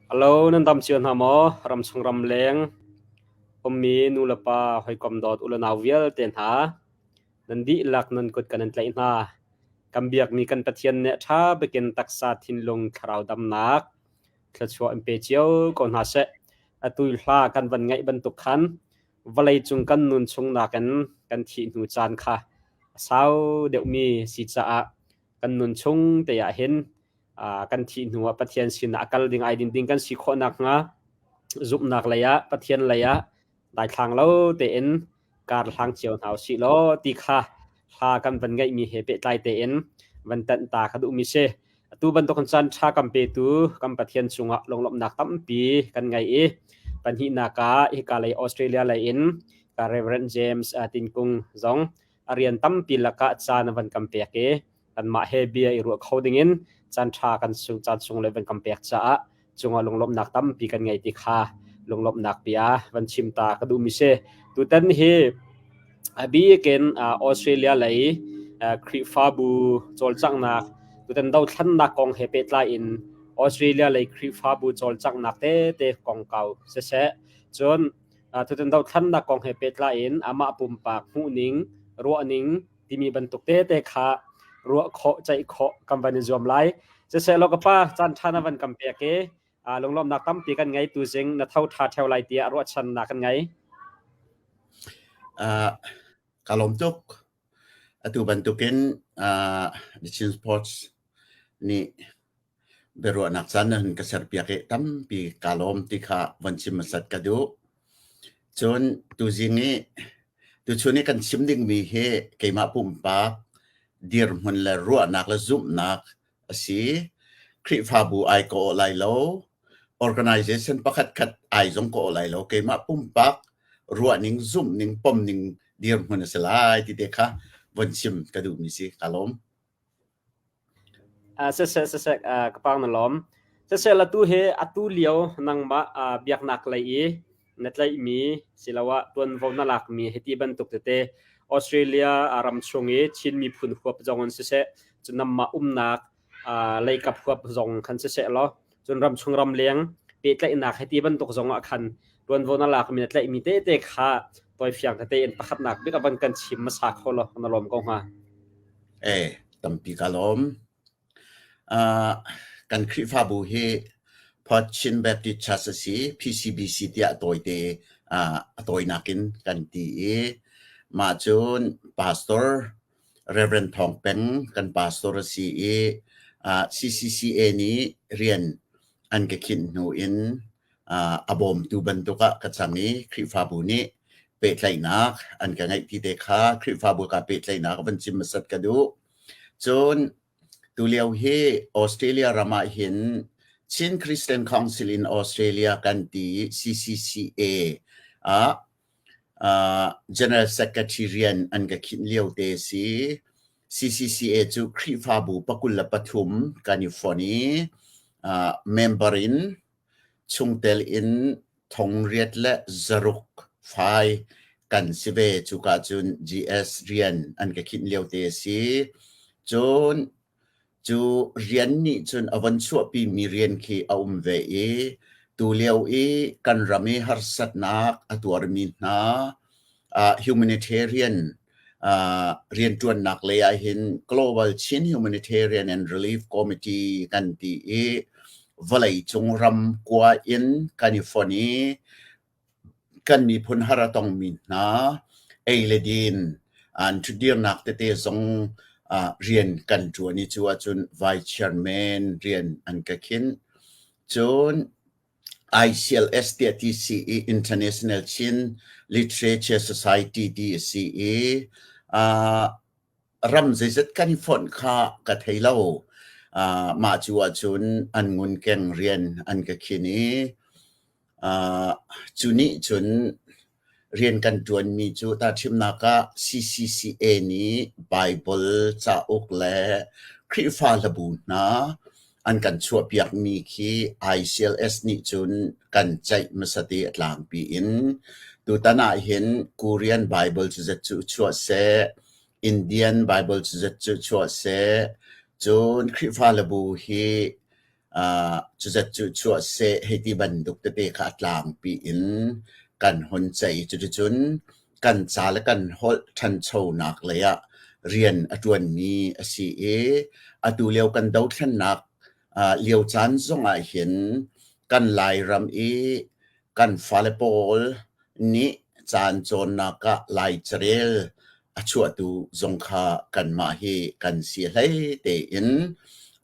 Hello, nan dam cio hna maw? Ramchung ramleng ummi nu le pa hawikom dawt u le nau vialte hna, nan dihlak nan kut kan in tlaih hna. Kan biakmi kan Pathian nih ṭha bikin taksa thinlung thlarau damnak thluachuah in pe cio ko hna seh. Atu hla kan van ngaih bantuk khan vawleicung kan nun chung nakin kan thih hnu caan kha a sau deuhmi si caah kan nun chung te ah hin kan thih hnu ah Pathian sinah a kal ding ai din ding kan si khawh nakhnga zumhnak lei ah Pathian lei ah daithlang lo tein kar hlang cio hna usih law ti kha hla kan van ngeihmi he pehtlai tein van tanh ta ka duhmi si. Atu bantuk caan ṭha kan petu kan Pathian cungah lunglawmhnak tampi kan ngei i pahnihnak ah hika lei Australia lei in ka Reverend James Tinkung zong a rian tampi lakah caan a van kan pek i kanmah he bia i ruah kho dingin caan ṭha kan sung caan sung le van kan pek caah cungah lunglawmhnak tampi kan ngei ti kha lunglawmhnak bia van chim ta ka duhmi si. Tutan hi a bikin Australia lei Khrihfabu cawlcanghnak tutan dothlannak kong he pehtlai in Australia lei Khrihfabu cawlcanghnak tete kongkau siseh cun tutan dothlannak kong he pehtlai in amah pumpak hmuhning ruahning timi bantuk tete kha ruah khawh ceih khawh kan van i zuam lai. Siseh law ka pa caan ṭha na van kan pek i lunglawmhnak tampi kan ngei tuzing na tho ṭha ṭheo lai tiah ruahchannak kan ngei. Uh, ka lawm tuk. Atu bantukin uh, The Chin Sports nih biaruahnak caan na hun ka serpiak i tampi kaa lawm ti kha von chim hmasat ka duh. Cun tuzing i tuchun i kan chim dingmi hi keimah pumpak dirhmun le ruahnak le zumhnak a si. Khrihfabu ai ka awh lai lo. Organization pakhatkhat ai zong ka awh lai lo. Keimah pumpak ruahning, zumhning, pomning dirhmun a si lai ti te kha von chim ka duhmi si. Kaa lawm. Siseh siseh ka pang na lawm. Siseh atu hi atu lio nangmah biaknak lei i na tlaihmi siloah tuanvo na lakmi hiti bantuk tete Australia ram chung i Chin miphun huap zong in siseh cun nangmah umnak leikap huap zong khan siseh law cun ramchung ramleng pehtlaihnak hiti bantuk zong ah khan tuanvo na lakmi na tlaihmi tete kha tawifiang tete in pakhatnak bik a van kan chim hmasa kho law na lawm ko hnga. Eh, tampi ka lawm. Uh, kan Khrihfabu hi Port Chin Baptist Church a si, PCBC tiah tawite uh, a tawinak in kan ti i mah cun pastor Reverend Thawng Peng kan pastor a si i uh, CCCA nih rian an ka khinh hnu in a bawmtu bantuk ah ka cang i Khrihfabu nih pehtlaihnak an ka ngeih ti te kha Khrihfabu ka pehtlaihnak van chim hmasat ka duh. Cun tulio hi Australia ram ah hin Chin Christian Council in Australia kan ti CCCA ah uh, General Secretary rian an ka khinh lio te si. CCCA cu Khrihfabu pakul le pathum kan i fon i uh, member in chungtel in thongriat le zaruk fai kan si ve. Cuka cun GS rian an ka khinh lio te a si. Cun cu rian nih cun a von chuahpimi rian khi a um ve i tulio i kan ram i harsatnak a tuarmi hna uh, humanitarian uh, rianṭuannak lei ah hin Global Chin Humanitarian and Relief Committee kan ti i vawleicung ram kua in kan i fon i kan miphun har a tongmi hna ei le din an ṭhutdirnak tete zong uh, rian kan ṭuan i cu ahcun vice chairman rian an ka khinh. Cun ICLS tiah ti si i International Chin Literature Society ti a si i uh, ram zeizat kan i fonh kha ka thei lo. Uh, mah cu ahcun an ngunkeng rian an ka khin i uh, cu nih cun Rian kan ṭuanmi cu tahchunhnak ah CCCA nih Baibal cauk le Khrihfa hlabu hna an kan chuahpiakmi khi ICLS nih cun kan ceih hmasat i a tlangpi in tutan ahhin Korean Baibal cuzat cu chuah seh, Indian Baibal cuzat cu chuah seh, cun Khrihfa hlabu hi. Cuzat cu chuah seh hei ti bantuk tete kha a tlangpi in kan hun ceih. Cuticun kan ca le kan holh ṭhanchonak lei ah rian a ṭuanmi a si i atu lio kan dothlennak lio caan zong ah hin kan Lairam i kan fale pawl nih caan cawnnak ah Lai carel a chuahtu zong kha kanmah hi kan si hlei tein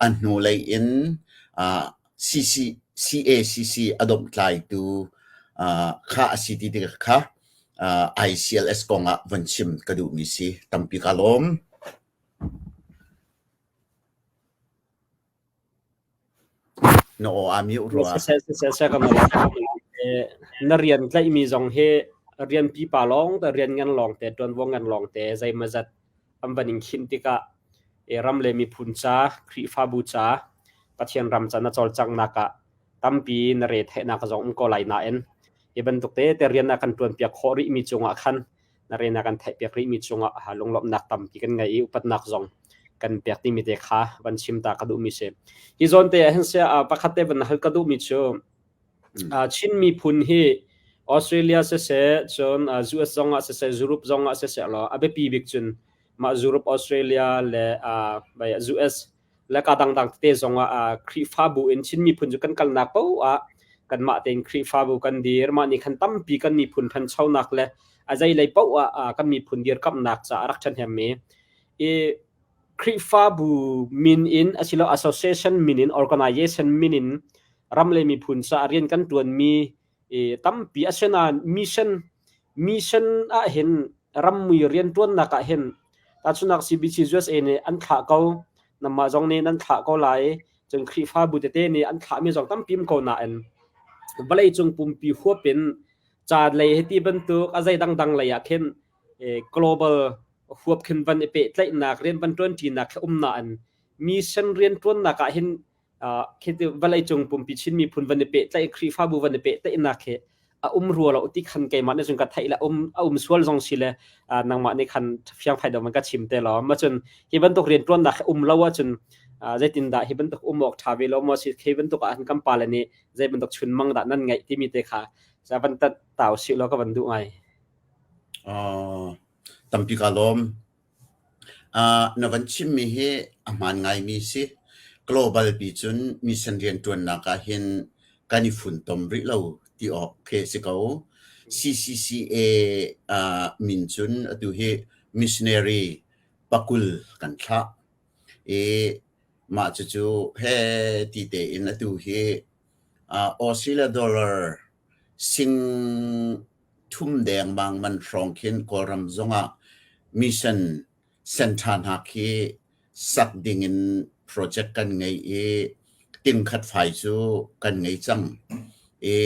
a hnulei in CC, CACC a domhtlaitu kha a si ti tik kha ICLS kong ah von chim ka duhmi si. Tampi ka lawm. Na aw aa mute rua. Na rian tlaihmi zong hi rian pipa lawng te rian ngan lawng te ṭuanvo ngan lawng te zeimawzat an van in khinh tikah ram le miphun ca Khrihfabu ca Pathian ram ca na cawlcanghnak ah tampi na re theihnak zong um ko lai nain hi bantuk te te rian a kan ṭuanpiak khawh rihmi cungah khan na rian a kan theihpiak rihmi cungah lunglawmhnak tampi kan ngei i upatnak zong kan pek timi te kha van chim ta ka duhmi si. Hi zawn te ah hin sia pakhat te van hal ka duhmi cu Chin miphun hi Australia siseh cun US zong ah siseh Europe zong ah siseh law a biapi bik cun mah Europe Australia le US le ka dangdang tete zong ah Khrihfabu in Chin miphun cu kan kalnak paoh ah kanmah tein Khrihfabu kan dir mah nih khan tampi kan miphun ṭhanchonak le a zeilei paoh ah kan miphun dirkamhnak caah a rak ṭhahnemmi i Khrihfabu min in asilo association min in organization min in ram le miphun caah rian kan ṭuanmi tampi asinain mission mission ah hin rammui rianṭuannak ah hin tahchunhnak CBC USA nih an thlah ko namah zong nih nan thlah ko lai cun Khrihfabu tete nih an thlahmi zong tampi um ko nain vawleicung pumpi huap in ca lei hi ti bantuk a zei dangdang lei ah khin global huap khin van i pehtlaihnak rian van ṭuanṭinak khi um nain mission rianṭuannak ah hin vawleicung pumpi Chin miphun van i pehtlaih Khrihfabu van i pehtlaihnak hi a um rua lo ti khan keimah nih cun ka theih le um a um sual zong si le nangmah nih khan fiangfai deuh man ka chim te law ma cun hi bantuk rianṭuannak hi um lo ahcun zeitindah hi bantuk um awk ṭha ve lo maw si khi bantuk ah kan pale nih zei bantuk chunmang dah nan ngeih timi te kha sa van tat tau si law ka van duh ngai. Tampi ka lawm. Na van chimmi hi a hmaan ngaimi si. Global pi cun mission rianṭuannak ahhin kan i funtom rih lo ti awk khi a si ko. CCCA min cun atu hi missionary pakul kan thlah i mah cucu heh ti tein atu hi Australia dollar sing thum dengmang man hrawng khin Kawlram zongah mission center hna khi sak dingin project kan ngei i tingkhat fai cu kan ngei cang. I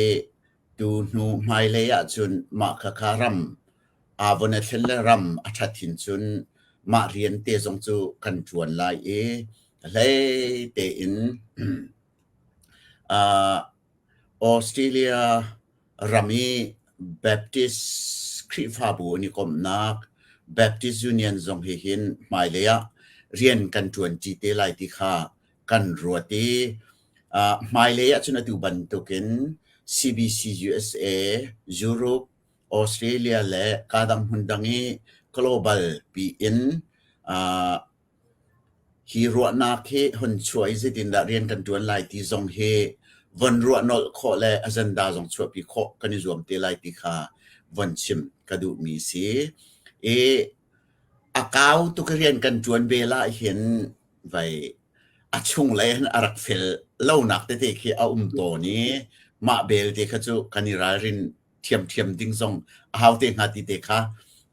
tu hnu hmailei ahcun mah khakha ram aa von a thlen le ram a ṭhat hin cun mah rian te zong cu kan ṭuan lai i hlei tein Australia ram i Baptist Khrihfabu an i komhnak Baptist Union zong hi hin hmailei ah rian kan ṭuanṭi te lai ti kha kan ruat i hmailei ahcun atu bantukin CBC USA, Europe, Australia le kaa dang hmun dang i global piin Hi ruahnak hi hun chuah i zeitindah rian kan ṭuan lai ti zong hi von ruah nolh khawh le agenda zong chuahpi khawh kan i zuam te lai ti kha von chim ka duhmi si. I a kau tuk i rian kan ṭuan ve lah hin vai a chunglei hin a rak fel lonak tete khi a um tawn i mah belte kha cu kan i ralrin ṭhiamṭhiam ding zong a hau te hnga ti te kha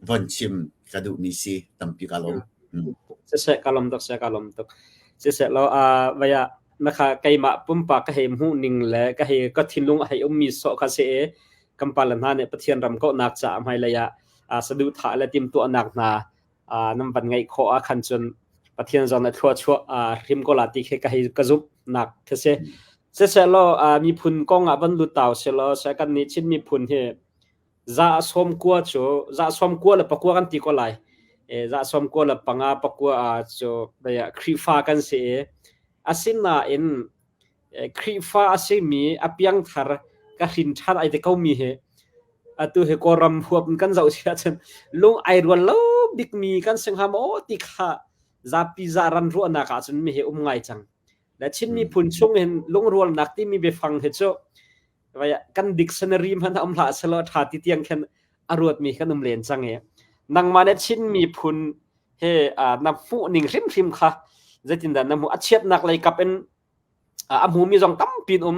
von chim ka duhmi si tampi ka lawm. Siseh ka lawm tuk seh ka lawm tuk. Siseh law vaya na kha keimah pumpak ka hei hmuh ning le ka hei ka thinlung a hei ummi sawh kha si i kan pale hna nih Pathian ram kauhnak caah hmailei ah saduhthah le timhtuahnak hna nan van ngeih khawh ah khan cun Pathian zong nih thluachuah hrim ko la ti khi ka hei ka zumhnak khi si. Siseh miphun kong ah van lut tau selaw se kan nih Chin miphun hi za 90 cu za 94 kan ti ko lai. Za 95 pakua cu Khrihfa kan si i asinain. Khrihfa a simi a piangthar ka hrin ṭhan ai te komi hi atu hi Kawlram huap in kan zoh si ahcun lung ai rual lo bikmi kan si hnga maw ti kha zapi zaran ruahnak ahcun mi hi um ngai cang. Le Chin miphun chung hin lungrualnak timi biafang hi cu kan dictionary hmanh ah um hlah selaw ṭha ti tiang khin a ruatmi kan um len cang i nangmah le Chin miphun he na hmuh ning hrimhrim kha zeitindah na hmuh a chiatnak lei kap in a hmumi zong tampi an um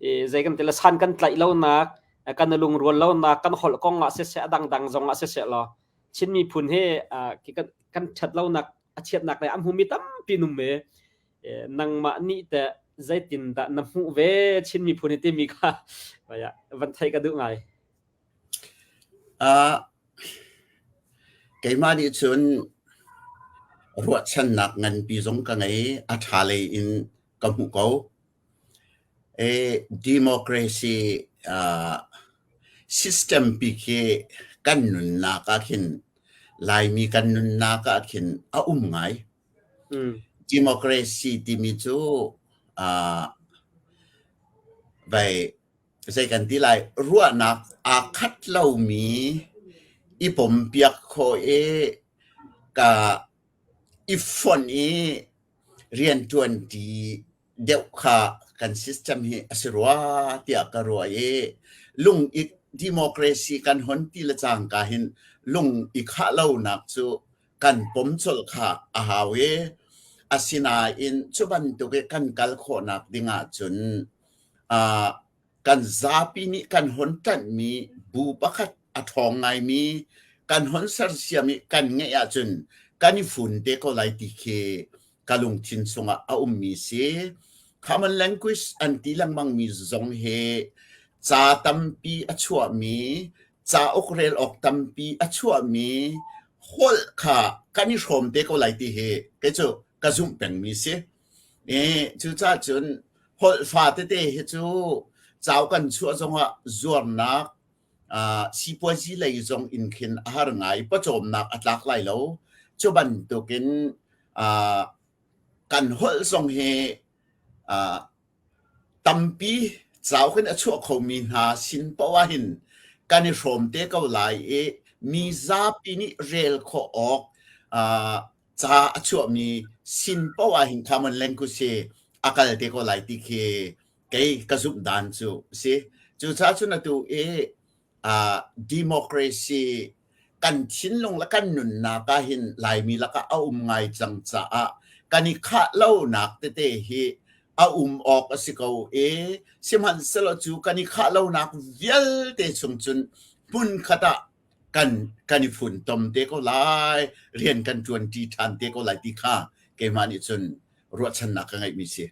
zei kan ti le san kan tlaih lonak kan lungrual lonak kan holh kong ah siseh a dangdang zong ah siseh law Chin miphun hi kan ṭhat lonak a chiatnak lei a hmumi tampi an um i nangmah nih teh zeitindah na hmuh ve Chin miphun hi timi kha van theih ka duh ngai. Keimah nih cun ruahchannak nganpi zong ka ngei. A ṭha lei in ka hmuh ko. Democracy system pi khi kan nunnak ah khin Laimi kan nunnak ah khin a um ngai. Democracy timi cu vai zei kan ti lai ruahnak aa khat lomi i pompiak khawh i ka i fonh i rianṭuanṭi deuh kha kan system hi a si rua tiah ka ruah i lung i democracy kan hon ti le cangka hin lung i khah lonak cu kan pom colh kha a hau i asinain cu bantuk i kan kal khawhnak ding ahcun kan zapi nih kan hon ṭanhmi bu pakhat a ṭhawng ngaimi kan hon sersiam i kan ngeih ahcun kan i fun te ko lai ti khi ka lungthin chungah a ummi si. Common language an ti lengmangmi zong hi ca tampi a chuahmi, cauk rel awk tampi a chuahmi holh kha kan i hrawm te ko lai ti hi kei cu ka zumh pengmi si. Cucaah cun holh fa tete hi cu cauk kan chuah zongah zuarnak sipuazi lei zong in khin a har ngai pawcawmnak a tlak lai lo. Cu bantukin kan holh zong hi tampi cauk in a chuah khomi hna sin poah ah hin kan i hrawm te ko lai i mi zapi nih rel khawh awk ca a chuahmi sin poah ah hin common language hi a kal te ko lai ti khi kei ka zumh dan cu a si. Cucaah cun atu i democracy kan thinlung le kan nunnak ah hin Laimi lakah a um ngai cang caah kan i khah lonak tete hi a um awk a si ko i sihmanhsehlaw cu kan i khah lonak vialte chung cun hmunkhat ah kan kan i funtom te ko lai rian kan ṭuanṭi ṭhan te ko lai ti kha keimah nih cun ruahchannak ka ngeihmi si.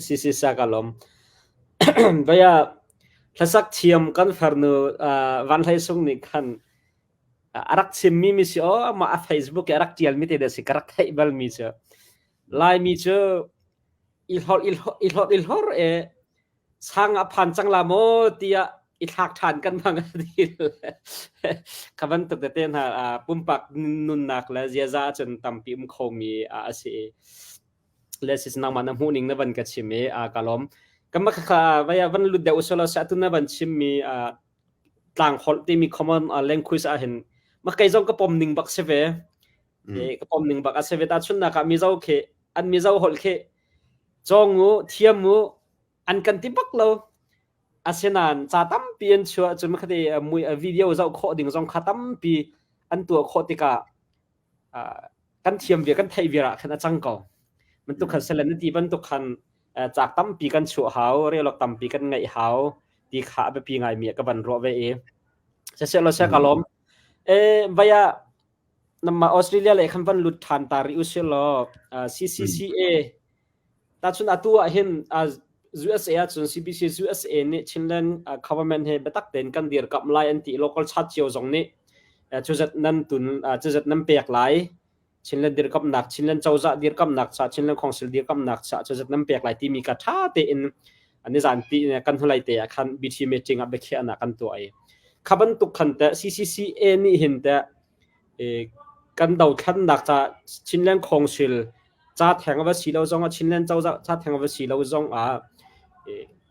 Si si sa ka lawm. Vaya hlasak thiam kan farnu Van Hlei Sung nih khan a rak chimmi mi si aw amah a Facebook i a rak ṭialmi te si ka rak theih balmi cu Laimi cu i hlorh i hlorh i hlorh i hlorh e sang a phan cang la maw tiah i thlak ṭhan kan hmang a ti kha bantuk tete hna pumpak nunnak le ziaza ahcun tampi um khomi a si i le sis nangmah na hmuh ning na van ka chim i ka lawm kama kha vaya van lut deuh usolo se atu na van chimmi tlang holh timi common language ah hin ma kei zong ka pom ning bak si ve ka pom ning bak a si ve ta chun nak ah mizo khi an mizo holh khi cawng u thiam u an kan ti bak lo asinain ca tampi an chuah cun khati mui video zoh khawh ding zong kha tampi an tuah khawh tikah kan thiam ve kan theih viar ah khan a cang ko bantuk khan selen na ti bantuk khan cak tampi kan chuah hau relok tampi kan ngaih hau ti kha a biapi ngai mi ka van ruah ve i siseh lo se ka lawm e vaya nama Australia le khan van lut than ta ri usih law CCCA Tahchun atu ah hin USA ahcun CBC USA nih Chinland government he biatak tein kan dirkamh lai an ti local chat cio zong nih cuzat nan tun cuzat nan pek lai Chinland dirkamhnak Chinland cozah dirkamhnak ca Chinland Council dirkamhnak ca cuzat nan pek lai timi ka tha tein nizan ti kan hnulei te ah khan BT meeting ah biakhiahnak kan tuah i kha bantuk khan te CCCA nih hin te kan dothlannak ca Chinland Council Ca theng a va si lo zong ah Chinland cozah ca theng a va si lo zong ah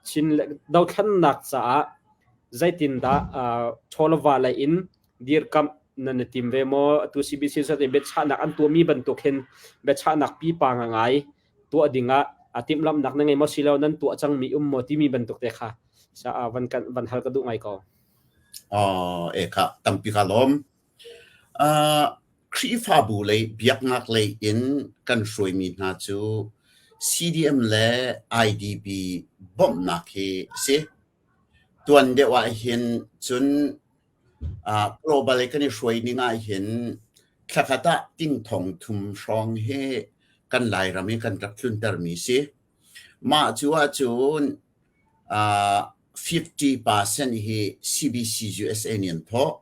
Chin dothlennak caah zeitindah chawlava lei in dirkamh nan i tim ve maw? Atu CBC sat in biachahnak an tuahmi bantuk hin biachahnak pipa ngai tuah dingah a timhlamhnak na ngei maw silo nan tuah cangmi um maw timi bantuk te kha van kan van hal ka duh ngai ko. Oh, e kha tampi ka lawm. Uh, Khrihfabu lei biaknak lei in kan hruaimi hna cu CDM le IDP bawmhnak hi a si. Tuan deuh ahhin cun global i kan i hruai ning ahhin thlakhat ah ting thong thum hrawng hi kan Lairam i kan rak tluntermi si. Mah cu ahcun 50% hi CBC USA nih an thawh.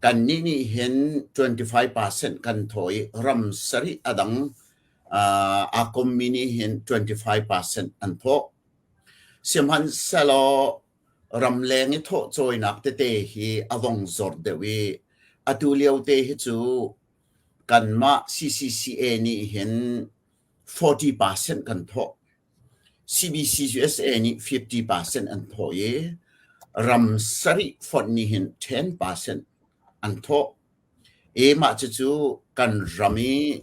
Kannih nih hin 25% kan thawh i ram sarih a dang aa kommi nih hin 25% an thawh. Sihmanhsehlaw ramleng i thawhcawinak tete hi a vong zor deuh i atu lio te hi cu kanmah CCCA nih hin 40% kan thawh. CBCUSA nih 50% an thawh i ram sarih fonh nih hin 10% an thawh. I mah cucu kan ram i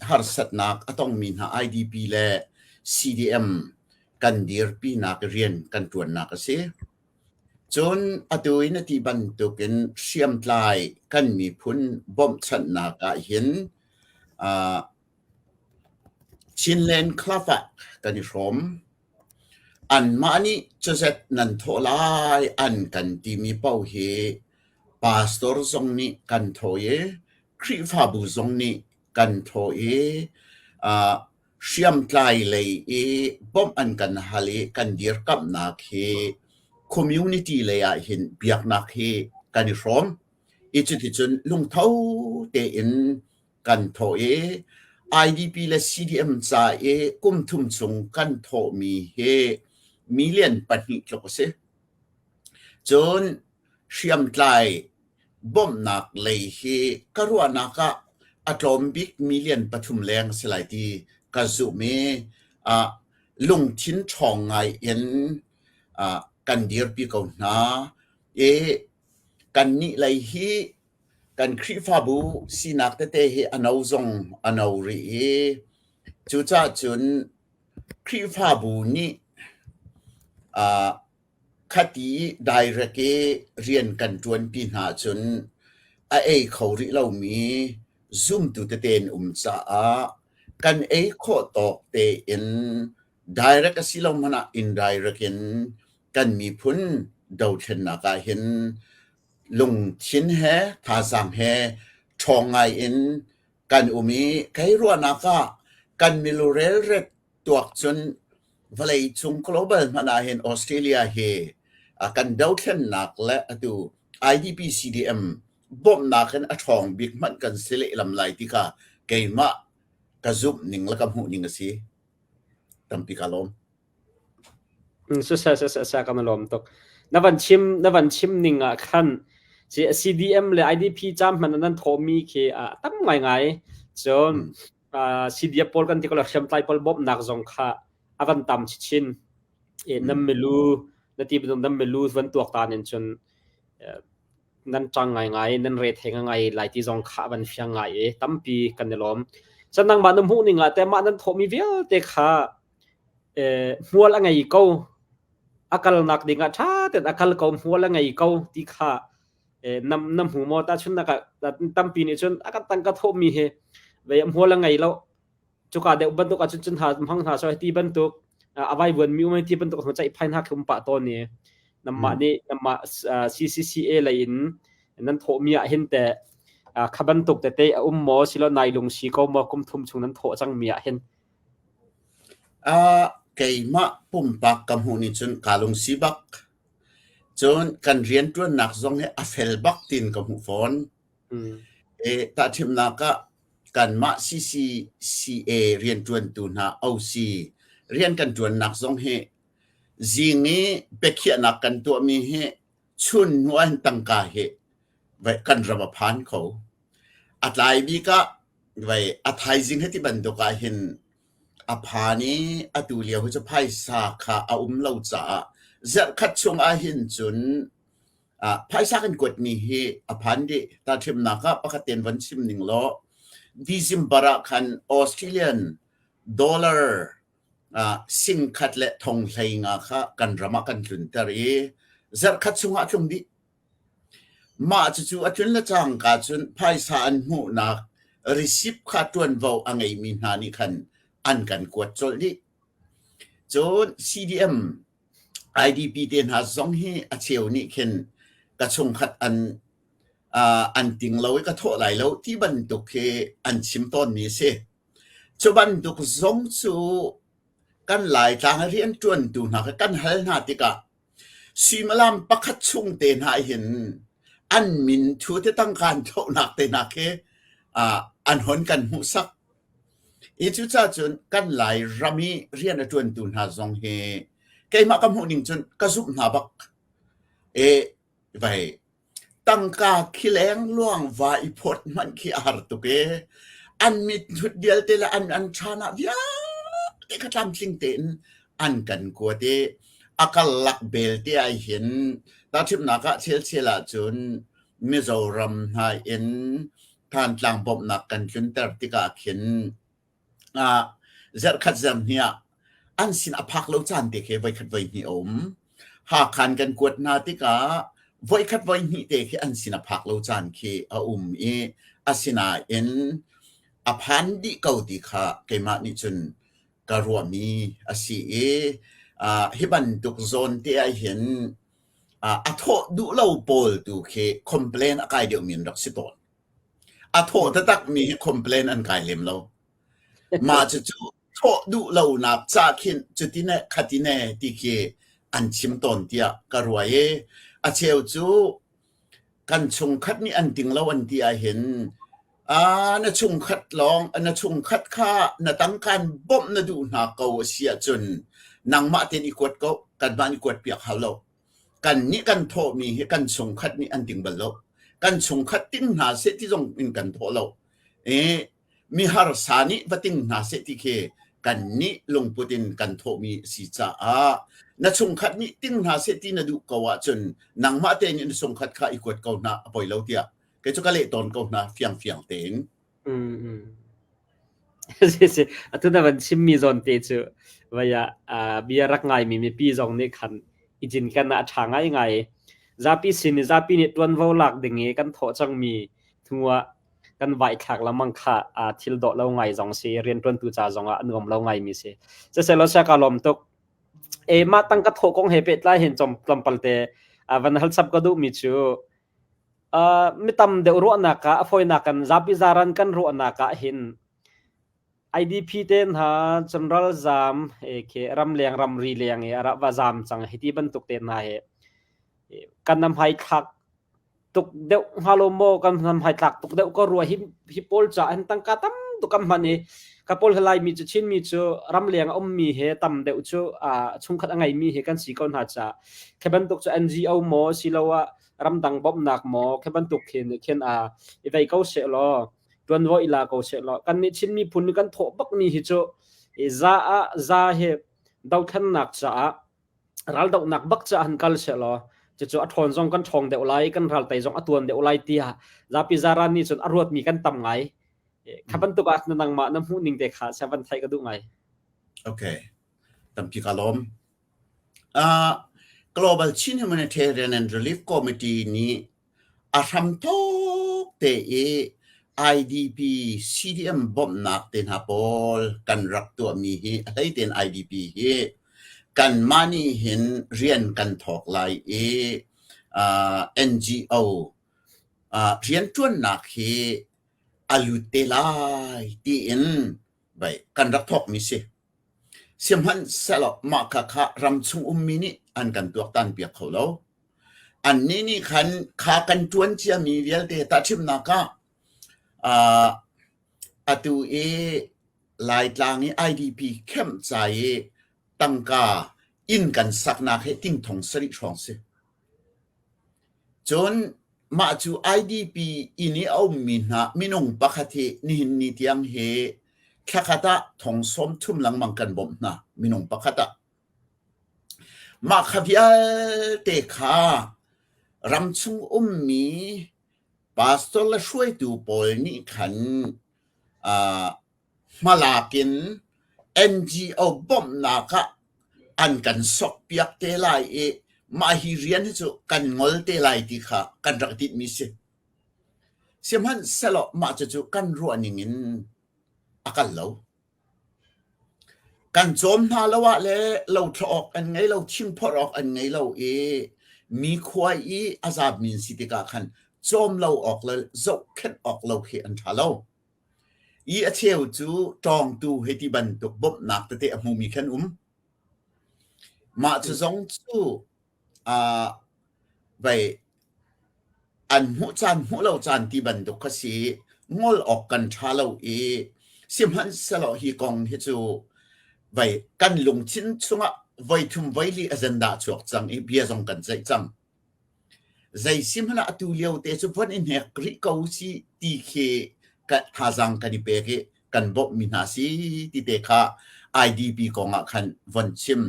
harsatnak a tongmi hna IDP le CDM kan dirpinak rian kan ṭuannak a si. Cun atu in a ti bantukin hriamtlai kan miphun bawmhchanhnak ahhin uh, Chinland Club ah kan i hrawm. Anmah nih cazet nan thawh lai an kan timi paoh hi pastor zong nih kan thawh i Khrihfabu zong nih kan thawh i uh, hriamtlai lei i bawmh an kan hal i kan dirkamhnak hi community lei ah hin biaknak hi kan i hrawm. I cuticun lungtho tein kan thawh i IDP le CDM ca i kum thum chung kan thawhmi hi million pahnih tluk a si. Cun hriamtlai bawmhnak lei hi ka ruahnak ah a tlawm bik million pathum leng a si lai ti ka zumh i uh, lungthin ṭhawng ngai in uh, kan dirpi ko hna i kannih lei hi kan Khrihfabu sinak tete hi a no zong a no rih i cucaah cun Khrihfabu nih uh, khati direct i rian kan ṭuanpi hna ahcun a ei kho rih lomi zumtu tete an um caah kan ei khawh tawk tein direct a si lo hmanh ah indirect in kan miphun dothlennak ah hin lungthin he thazaang he ṭhawng ngai in kan um i kei ruahnak ah kan milu relret tuak cun vawleicung global hmanh ah hin Australia hi kan dothlennak le atu IDP CDM bawmhnak in a ṭhawng bik hmanh kan si lehlam lai ti kha keimah ka zumh ning le ka hmuh ning a si. Tampi ka lawm. Siseh siseh seh kan i lawm tuk. Na van chim na van chim ning ah khan CDM le IDP cam hmanh nan thawhmi khi a tam ngaingai. Cun CDF pawl kan ti ko le hriamtlai pawl bawmhnak zong kha a van tam chinchin. E nan milu na ti bantuk nan milu van tuak tan in cun nan ṭang ngaingai nan re thei ngai lai ti zong kha van fiang ngai i tampi kan i lawm. Cun nangmah na hmuh ning ah teh mah nan thawhmi vialte kha hmual a ngei ko a kalnak ding ah ṭha tein a kal ko hmual a ngei ko ti kha na na hmu maw tahchunhnak ah tampi nih cun a kan tangka thawhmi hi vei hmual a ngei lo cuka deuh bantuk ahcun cun hna hmang hna so ti bantuk a vaivuan mi um ti bantuk ceihphai hna khi um pah tawn i namah nih namah CCCA lei in nan thawhmi ah hin teh kha bantuk tete a um maw silo nai lung si ko maw kum thum chung nan thawh cangmi ah hin Uh, keimah pumpak ka hmuh nih cun kaa lungsi bak. Cun kan rianṭuannak zong hi a fel bak tiin ka hmuh fawn. E, tahchunhnak ah kanmah CCCA rianṭuantu hna OC rian kan ṭuannak zong hi zing i biakhiahnak kan tuahmi hi chun hnu ah hin tangka hi kan ram a phan kho. A tlai bik ah vai a thaizing heti bantuk ah hin. A phan i atu lio hi cu phaisa kha a um lo caah zarhkhat chung ahhin cun phaisa kan kuatmi hi a phan dih. Tahṭhimnak ah pakhat tein von chim ning law December ah khan Australian dollar singkhat le thong hlei nga kha kan ram ah kan tlunter i zarhkhat chungah a tlung dih. Mah cucu a tlun le cangka cun phaisa an hmuhnak receipt kha ṭuanvo a ngeimi hna nih khan an kan kuat colh dih. Cun CDM IDP te hna zong hi a cheu nih khin ka chungkhat an an ting lo i ka thawh lai lo ti bantuk hi an chim tawnmi a si. Cu bantuk zong cu kan Laitlang i rianṭuantu hna kha kan hal hna tikah suimilam pakhat chung te hna hin an min thu te tangka an thlauhnak te hna khi an hon kan hmuhsak. Hi cucaah cun kan Lairam i rian a ṭuantu hna zong hi keimah ka hmuh ning cun ka zumh hna bak. E, vai Tangka khi lengluang va i phawt hmanh khi a har tuk i an mithut vialte le an an ṭhan ah vialte kha tlamtling tein an kan kuat i a karlak belte ah hin tahṭhimnak ah chelchel ahcun Mizoram hna in Thantlang bawmhnak kan tlunter tikah khin zarhkhat zarhhnih ah an sin a phak lo caan te khi voikhat voihnih a um. Hakha in kan kuat hna tikah voikhat voihnih te khi an sin a phak lo caan khi a um i asinain a phan dih ko ti kha keimah nih cun ka ruahmi a si i hi bantuk zawn te ahhin a thawh duh lo pawl tu khi complain a kai deuhmi an rak si tawn. A thawh taktakmi hi complain an kai lem lo. Mah cucu thawh duh lonak ca khin cutine khatine ti khi an chim tawn tiah ka ruah i a cheu cu kan chungkhat nih an ting lo an ti ahhin na chungkhat lawng na chungkhat kha na tangkaan bawmh na duh hna ko a si ahcun nangmah tein i kuat ko kanmah nih kuat piak hau lo. Kannih kan thawhmi hi kan chungkhat nih an ting bal lo. Kan chungkhat ting hna seh ti zong in kan thawh lo. I mi harsa nih va ting hna seh ti khi kannih lungput in kan thawhmi a si caah na chungkhat nih ting hna seh ti na duh ko ahcun nangmah tein na chungkhat kha i kuat ko hna a poi lo tiah kei cu ka leh tawn ko hna fiangfiang tein. Si si. Atu na van chimmi zawn te cu vai ah bia rak ngaimi mipi zong nih khan i cinken ah a ṭha ngaingai. Zapi sin i zapi nih ṭuanvo lak ding i kan thawh cangmi hnu ah kan vaithlak lengmang kha thil dawh lo ngai zong si, rianṭuantu ca zong ah a nuam lo ngaimi si. Siselaw sia ka lawm tuk. E mah tangka thawh kong he pehtlai hin tlawmpal te van hal chap ka duhmi cu Mi tam deuh ruahnak ah a fawinak in zapi zaran kan ruahnak ah hin IDP te hna cun ralzaam khi ramleng ramri leng i a rak va zaam cang hiti bantuk te hna hi kan nam thlak tuk deuh hnga lo maw kan nam thlak tuk deuh ko rua hi hi pawl caah hin tangka tam tuk kan hman i ka pawl Laimi cu Chinmi cu ramleng a ummi he tam deuh cu chungkhat a ngeimi he kan si ko hna caah khi bantuk cu NGO maw siloah ramdang bawmhnak maw khi bantuk khin khin a i vei ko seh law tuanvo i la ko seh law kan nih Chin miphun nih kan thawh bak mi hi cu za ah za hi dothlennak caah raldohnak bak caah han kal seh law cucu a ṭhawn zong kan ṭhawng deuh lai kan ral tei zong a tuan deuh lai tiah zapi zaran nih cun a ruatmi kan tam ngai kha bantuk ah na nangmah na hmuh ning te kha sia van theih ka duh ngai. Okay tampi ka lawm. Global Chin Humanitarian and Relief Committee nih a hramthawk te i IDP CDM bawmhnak te hna pawl kan rak tuahmi hi a hlei tein IDP hi kanmah nih hin rian kan thawk lai i NGO rianṭuannak hi a lut te lai tiin kan rak thawkmi si. Sihmanhsehlaw mah khakha ramchung ummi nih an kan tuaktanpiak kho lo. Annih nih khan kha kan ṭuan ciami vialte tahchimnak ah uh, atu i Laitlang i IDP camp ca i tangka inn kan saknak hi ting thong sarih hrawng si. Cun mah cu IDP inn i a ummi hna minung pakhat hi nihin ni tiang hi. Thlakhat ah thong 30 lengmang kan bawmh hna minung pakhat ah. Mah kha vialte kha ramchung ummi pastor le hruaitu pawl nih khan uh, hmalak in NGO bawmhnak ah an kan sokpiak te lai i mah hi rian hi cu kan ngol te lai ti kha kan rak tinhmi si. Sihmanhsehlaw mah cucu kan ruah ning in a kal lo. Kan cawm hna lo ah le lothlawh awk an ngei lo, thingphorh awk an ngei lo i mi khua i a zaapmi an si tikah khan cawm lo awk le zohkhenh awk lo khi an ṭha lo. I a cheu cu ṭawngtu hei ti bantuk bawmhnak tete a hmumi khan um. Mah cu zong cu uh, vei an hmuh caan hmuh lo caan ti bantuk kha si ngol awk kan ṭha lo i sihmanhsehlaw hi kong hi cu vei kan lungthin chungah voi thum voi li agenda chuak cang i bia zong kan ceih cang. Zei si hmanh ah atu lio te cu von i hnek rih ko si ti khi ka thazaang kan i pek i kan bawmhmi hna si ti te kha IDP kong ah khan von chim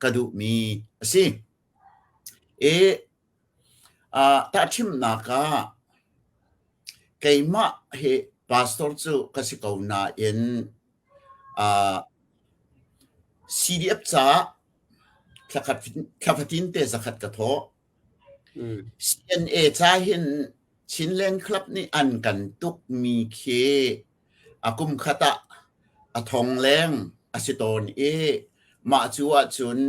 ka duhmi a si. I uh, tahchimnak ah keimah hi pastor cu ka si ko nain uh, CDF caah thla fatin te zakhat ka thawh. CNA ca hin Chinland Club nih an kan tukmi khi a kum khat ah a thong leng a si tawn i mah cu ahcun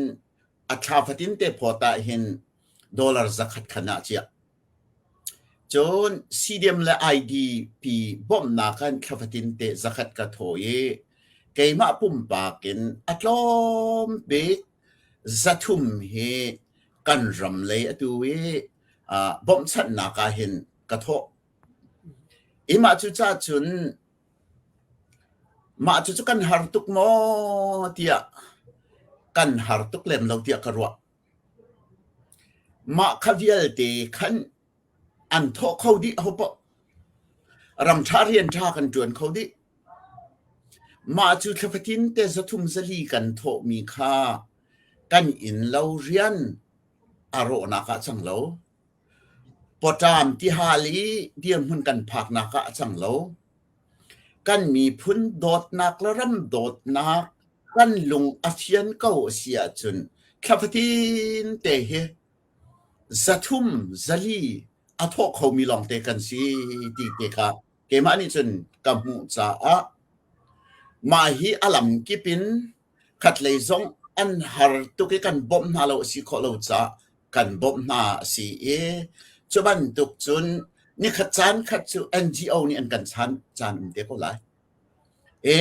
a thla fatin te phawt ah hin dollar zakhat khan ah ciah. Cun CDM le IDP bawmhnak ah thla fatin te zakhat ka thaw i keimah pumpak in a tlawm bik 300 hi kan ram lei atu i bawmhchanhnak ah hin ka thawh. I mah cu ca cun mah cucu kan har tuk maw tiah kan har tuk lem lo tiah ka ruah. Mah kha vialte khan an thawh kho dih ahopaoh. Ram ṭha rian ṭha kan ṭuan kho dih. Mah cu thla fatin te 300 400 kan thawhmi kha kan innlo rian a rawhnak ah cang lo. Pawṭam tihal i dirhmun kan phaknak ah a cang lo. Kan miphun dawtnak le ram dawtnak kan lung a fian ko a si ahcun thla fatin te hi 300 400 a thawh khomi lawngte kan si ti te kha keimah nih cun ka hmuh caah mah hi a lam kip in khatlei zong an har tuk i kan bawmh hna lo a si khawh lo caah kan bawmh hna a si i cu bantuk cun nikhat caan khat cu NGO nih an kan chan caan um te ko lai. E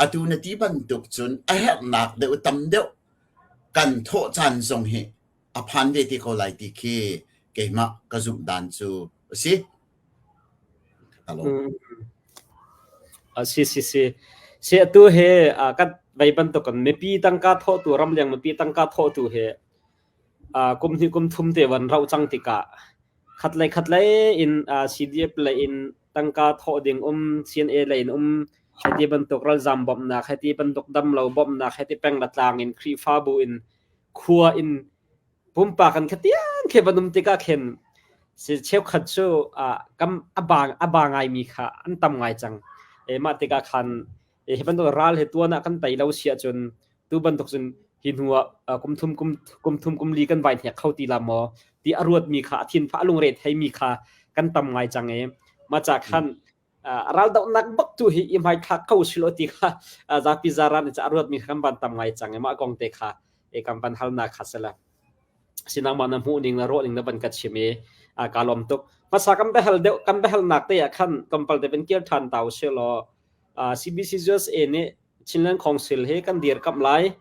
atu na ti bantuk cun a herhnak deuh tam deuh kan thawh caan zong hi a phan ve te ko lai ti khi keimah ka zumh dan cu a si. Alo. A si si si. Si atu he kan vei bantuk kan mipi tangka thawhtu ramleng mipi tangka thawhtu he kum hnih kum thum te van rauh cang tikah khatlei khatlei in CDF lei in tangka thawh ding um CNA lei in um hiti bantuk ralzam bawmhnak hiti bantuk damlo bawmhnak hiti peng le tlang in Khrihfabu in khua in pumpak an khatiang khi van um tikah khin si cheukhat cu kam a ba ngaimi kha an tam ngai cang. E mah tikah khan hi bantuk ral hi tuan ah kan tei lo si ahcun tu bantuk cun hi hnu ah kum thum kum thum kum li kan vai hnek kho ti la maw ti a ruatmi kha a thinpha a lungre theimi kha kan tam ngai cang i mah ca khan raldohnak bak tu hi i hmaithlak kho silo ti kha zapi zaran i a ruatmi kha kan van tam ngai cang i mah kong te kha e kan van halnak kha sela sinang ma na hmuh ning na ruah ning na van ka chim i ka lawm tuk hmasa kan behal deuh kan behalnak te ah khan tlawmpal te van kir than tau selaw CBC USA nih Chinland Council hi kan dirkamh lai.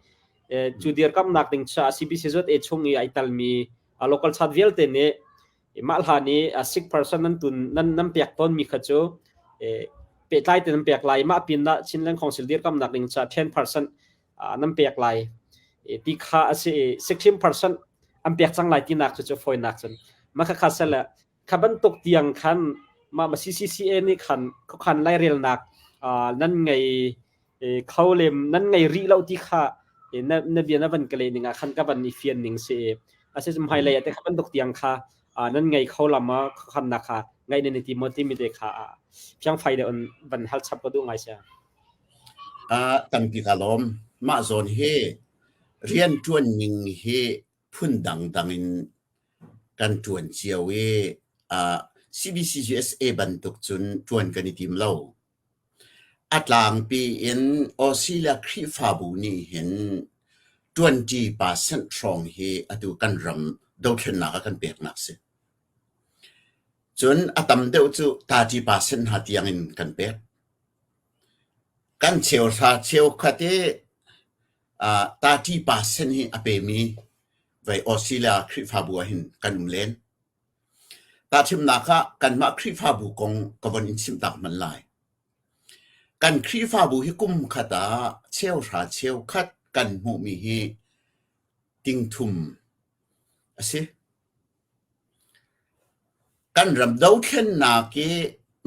Cu dirkamhnak ding caah CBC USA chung i ai talmi local chat vialte nih mah hlan i 6% nan tun nan nan pek tawnmi kha cu pehtlai te nan pek lai mah pin ah Chinland Council dirkamnak ding caah 10% nan pek lai ti kha a si i 16% an pek cang lai tinak cu cu fawinak cun mah kha kha sele Kha bantuk tiang khan mah CCCA nih khan khuakhan lairelnak Nan ngei kho lem nan ngei rih lo ti kha na na bia na van ka leh ning ah khan ka van i fian ning si i a si hmailei ah te kha bantuk tiang kha nan ngei kho lam ma khamnak kha ngaih nan i tim maw timi te kha fiangfai deuh in van hal chap ka duh ngai sia. Tampi ka lawm. Mah zawn hi rianṭuan ning hi phun dangdang in kan ṭuan cio i CBCUSA bantuk cun ṭuan kan i tim lo. A tlangpi in Australia Khrihfabu nih hin 20% hrawng hi atu kan ram dothlennak ah kan peknak si. Cun a tam deuh cu 30% hna tiang in kan pek. Kan cheuhra cheukhat i 30% hi a pemi vei Australia Khrihfabu ah hin kan um len. Tahchunhnak ah kanmah Khrihfabu kong ka von in chimh tak hmanh lai. Kan Khrihfabu hi kum khat ah cheuhra cheukhat kan hmuhmi hi tingthum a si. Kan ram dothlennak i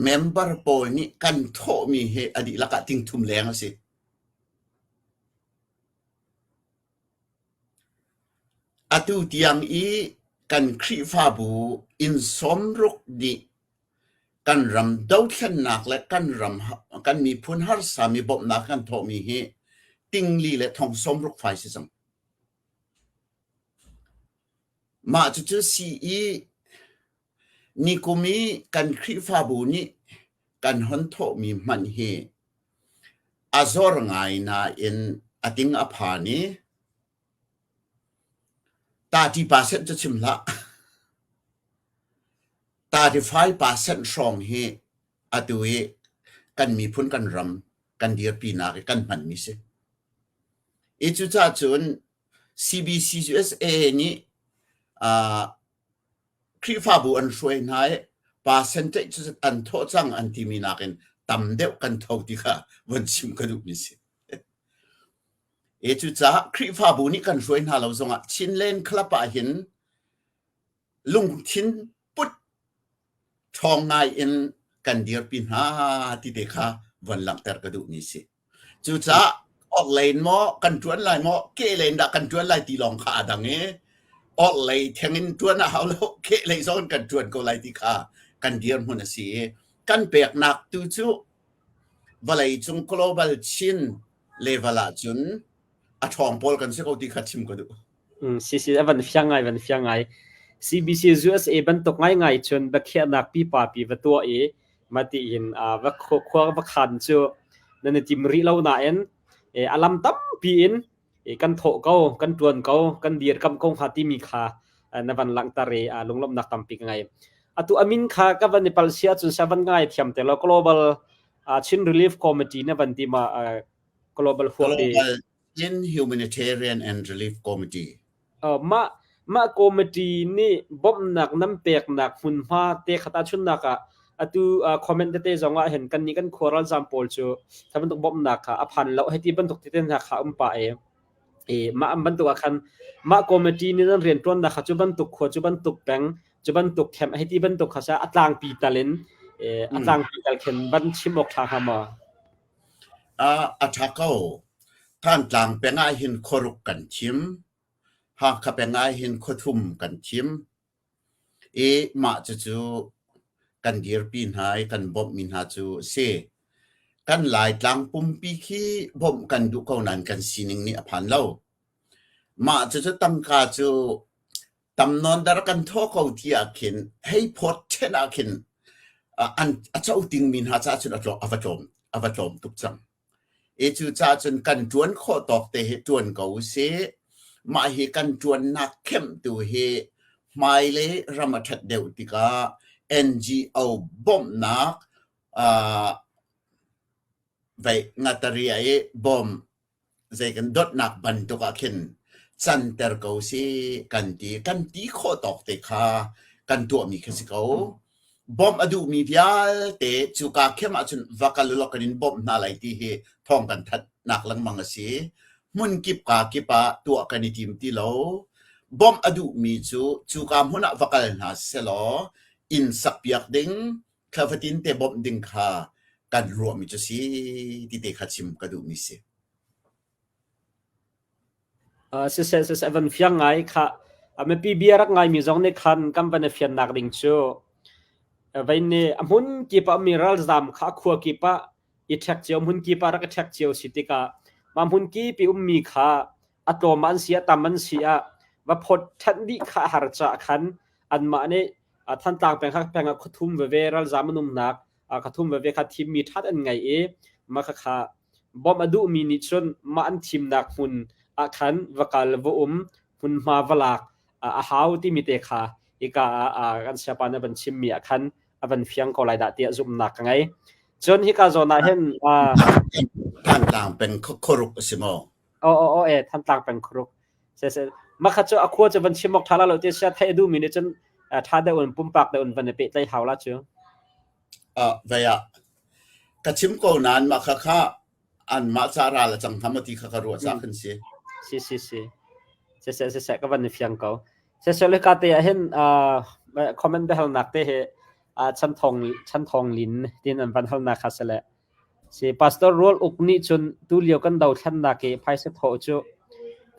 member pawl nih kan thawhmi hi a dihlak ah tingthum leng a si. Atu tiang i kan Khrihfabu inn sawmruk nih kan ram dothlennak le kan ram kan miphun harsami bawmhnak kan thawhmi hi tingli le thong sawmruk fai si cang. Mah cucu CE nikum i kan Khrihfabu nih kan hon thawhmi hmanh hi a zor ngai nain a ting a phan i 30% cu chim hlah. 35% hrawng hi atu i kan miphun kan ram kan dirpinak i kan hmanmi si. I cucaah cun CBCUSA nih uh, Khrihfabu an hruai hna i percentage cu an thawh cang an timi nakin tam deuh kan tho ti kha von chim ka duhmi si. E cucaah Khrihfabu nih kan hruai hna lo zongah Chinland Club ah hin lungthin put ṭhawng ngai in kan dirpi hna ti te kha von langhter ka duhmi si. Cucaah orhlei in maw kan ṭuan lai maw kehlei in dah kan ṭuan lai ti lawng kha aa dang i orhlei theng in ṭuan a hau lo kehlei zong in kan ṭuan ko lai ti kha kan dirhmun a si i kan peknak tu cu vawleicung global Chin level ahcun a ṭhawng pawl kan si ko ti kha chim ka duh. Si si a van fiang ngai van fiang ngai. CBC USA bantuk ngaingai cun biakhiahnak pipa pi va tuah i mati in va khua va khan cu nan i tim rih lo nain a lam tampi in kan thawh ko kan tuan ko kan dirkamh ko hnga timi kha na van langhter i lunglawmhnak tampi ka ngei. Atu amin kha ka van i pal sia cun sia van ngai thiam te lo Global Chin Relief Committee na van ti ma Global huap i Global Chin Humanitarian and Relief Committee. Mah mah committee nih bawmhnak nan peknak hmunhma te khat ahchunnak ah atu comment tete zong ah hin kannih kan khua ralzaam pawl cu kha bantuk bawmhnak kha a phan lo hei ti bantuk tete hna kha um pah i i mah bantuk ah khan mah committee nih nan rianṭuannak kha cu bantuk khua cu bantuk peng cu bantuk camp hei ti bantuk kha sa a tlangpi tal in a tlangpi tal khin van chim awk ṭha hnga maw? A ṭha ko. Thantlang peng ahhin khuaruk kan thim. Hakha peng ahhin khuathum kan thim. I mah cucu kan dirpi hna i kan bawmhmi hna cu a si. Kan Laitlang pumpi khi bawmh kan duh ko nain kan sining nih a phan lo. Mah cucu tangka cu tam nawn dar kan thaw ko ti ah khin hei phawt ṭhen ah khin an a co dingmi hna caah cun a tlawm a va tlawm a va tlawm tuk cang. I cucaah cun kan ṭuan khawh tawk te hi ṭuan ko usih. Mah hi kan ṭuannak khemhtu hi hmailei ram a ṭhat deuh tikah NGO bawmhnak uh, vei ngataria i bawm zei kan dawtnak bantuk ah khin canter ko si kan ti kan ti khawh tawk te kha kan tuahmi kha si ko bawmh a duhmi vialte cuka khem ahcun va kal ulaw kan in bawmh hna lai ti hi thawng kan thatnak lengmang a si hmun kip ka kip ah tuah kan i tim ti lo bawmh a duhmi cu cuka hmun ah va kal hna selaw inn sakpiak ding thla fatin te bawmh ding kha kan ruahmi cu si ti te kha chim ka duhmi si. Siseh siseh van fiang ngai kha mipi bia rak ngaimi zong nih khan kan van i fiannak ding cu vei nih a hmun kip ah mi ralzam kha a khua kip ah i ṭhek cio hmun kip ah rak i ṭhek cio si tikah mah hmun kip i ummi kha a tlawm an si ah tam an si ah va phawt ṭhan dih kha a har caah khan anmah nih Thantlang peng kha peng ah khuathum veve ralzam an umnak khathum veve kha thimmi ṭhat an ngei i mah khakha bawmh a duhmi nih cun mah an thimnak hmun ah khan va kal va um hmunhma va lak a hau timi te kha hika ah kan siapa nih a van chimmi ah khan a van fiang ko lai dah tiah zumhnak ka ngei. Cun hika zawn ah hin Thantlang peng khuaruk a si maw? Aw aw aw e Thantlang peng khuaruk. Se se makha cu a khua cu van chim awk ṭha la lo ti sia theih a duhmi nih cun ṭha deuh in pumpak deuh in van i pehtlaih hau la cu. Uh, vei ah ka chim ko nain mah kha kha anmah ca ral a cang hnga maw ti kha ka ruah cah khan si. Si si si. Se se se se ka van i fiang ko. Se se le ka te ah hin uh, comment biahalnak te hi uh, chan thong chan thong lin tin an van halnak kha se le Si Pastor Rual Uk nih cun tulio kan dothlennak i phaisa thawh cu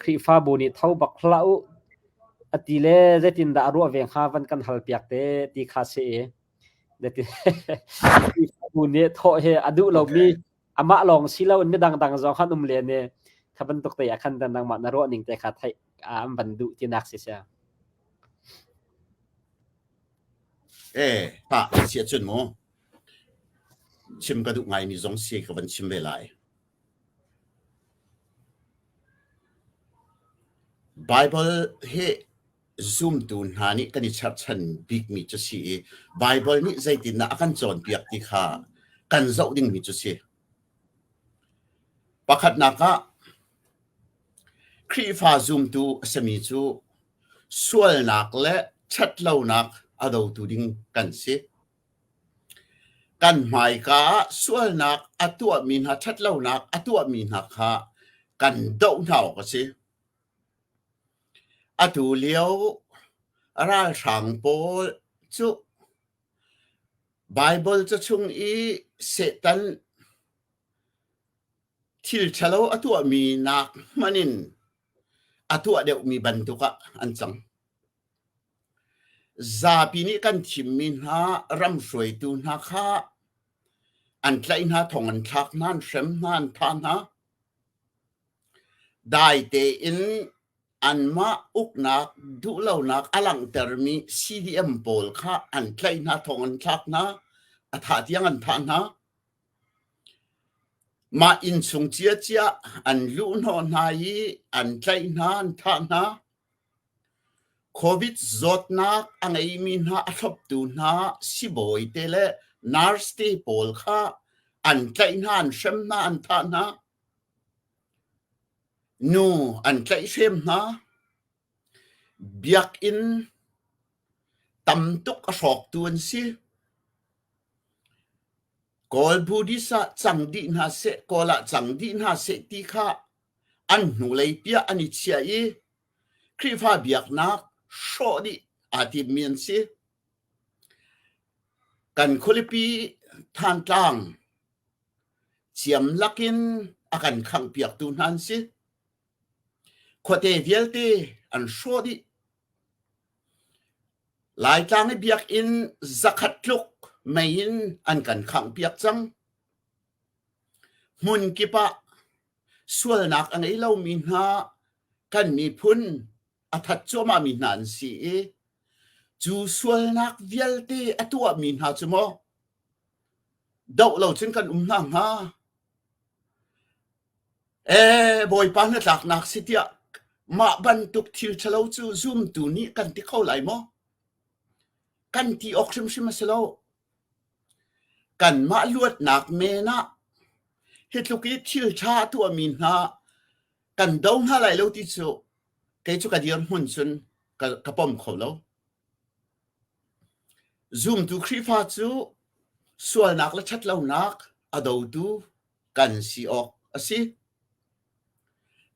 Khrihfabu nih tho bak hlah u a ti le zeitindah a ruah ve hnga van kan halpiak te ti kha si i Khrihfabu nih thawh hi a duh lomi amah lawng si loin midang dang zong khan um len i kha bantuk te ah khan nangmah na ruah ning te kha theih an van duh tinak si sia. Eh, tah si ahcun mu Chim ka duh ngaimi zong si ka van chim ve lai. Baibal hi zumtu hna nih kan i cherhchan bikmi cu si i Baibal nih zeitindah a kan cawnpiak ti kha kan zoh dingmi cu si. Pakhatnak ah Khrihfa zumtu a simi cu sualnak le ṭhatlonak a dotu ding kan si. Kan hmaika ah sualnak a tuahmi hna ṭhatlonak a tuahmi hna kha kan doh hna awk a si. Atu lio ralhrang pawl cu Baibal ca chung i Satan thil ṭhalo a tuahmi nak hmanh in a tuah deuhmi bantuk ah an cang. Zapi nih kan thimmi hna ram hruaitu hna kha an tlaih hna, thong an thlak hna, an hrem hna, an thah hna. Dai tein anmah uknak duhlonak a langhtermi CDM pawl kha an tlaih hna, thong an thlak hna, a thah tiang an thah hna. Mah innchung ciacia an luhhnawh hna i an tlaih hna, an thah hna. Covid zawtnak a ngeimi hna a thloptu hna sibawi te le nurse te pawl kha an tlaih hna, an hrem hna, an thah hna. Nu an tlaihhrem hna. Biakinn tam tuk a hrawktu an si. Kawl Buddhist ah cang dih hna seh, Kawl ah cang dih hna seh ti kha an hnulei piah an i chiah i Khrihfa biaknak hrawh dih aa timmi an si. Kan khualipi Thantlang ciam lakin a kan khanghpiaktu hna an si. Khuate vialte an hrawh dih. Laitlang i biakinn zakhat tluk mei in an kan khanghpiak cang. Hmun kip ah sualnak a ngei lomi hna kan miphun a that cuahmahmi hna an si i cu sualnak vialte a tuahmi hna cu maw doh lo cun kan um hna hnga? Ee Bawipa hnatlaknak si tiah mah bantuk thil ṭhalo cu zumtu nih kan ti kho lai maw? Kan ti awk hrimhrim a si lo. Kanmah luatnak men ah hi tluk i thil ṭha a tuahmi hna kan do hna lai lo ti cu kei cu ka dirhmun cun ka, ka pom kho lo. Zumtu Khrihfa cu sualnak le ṭhatlonak a dotu kan si awk a si.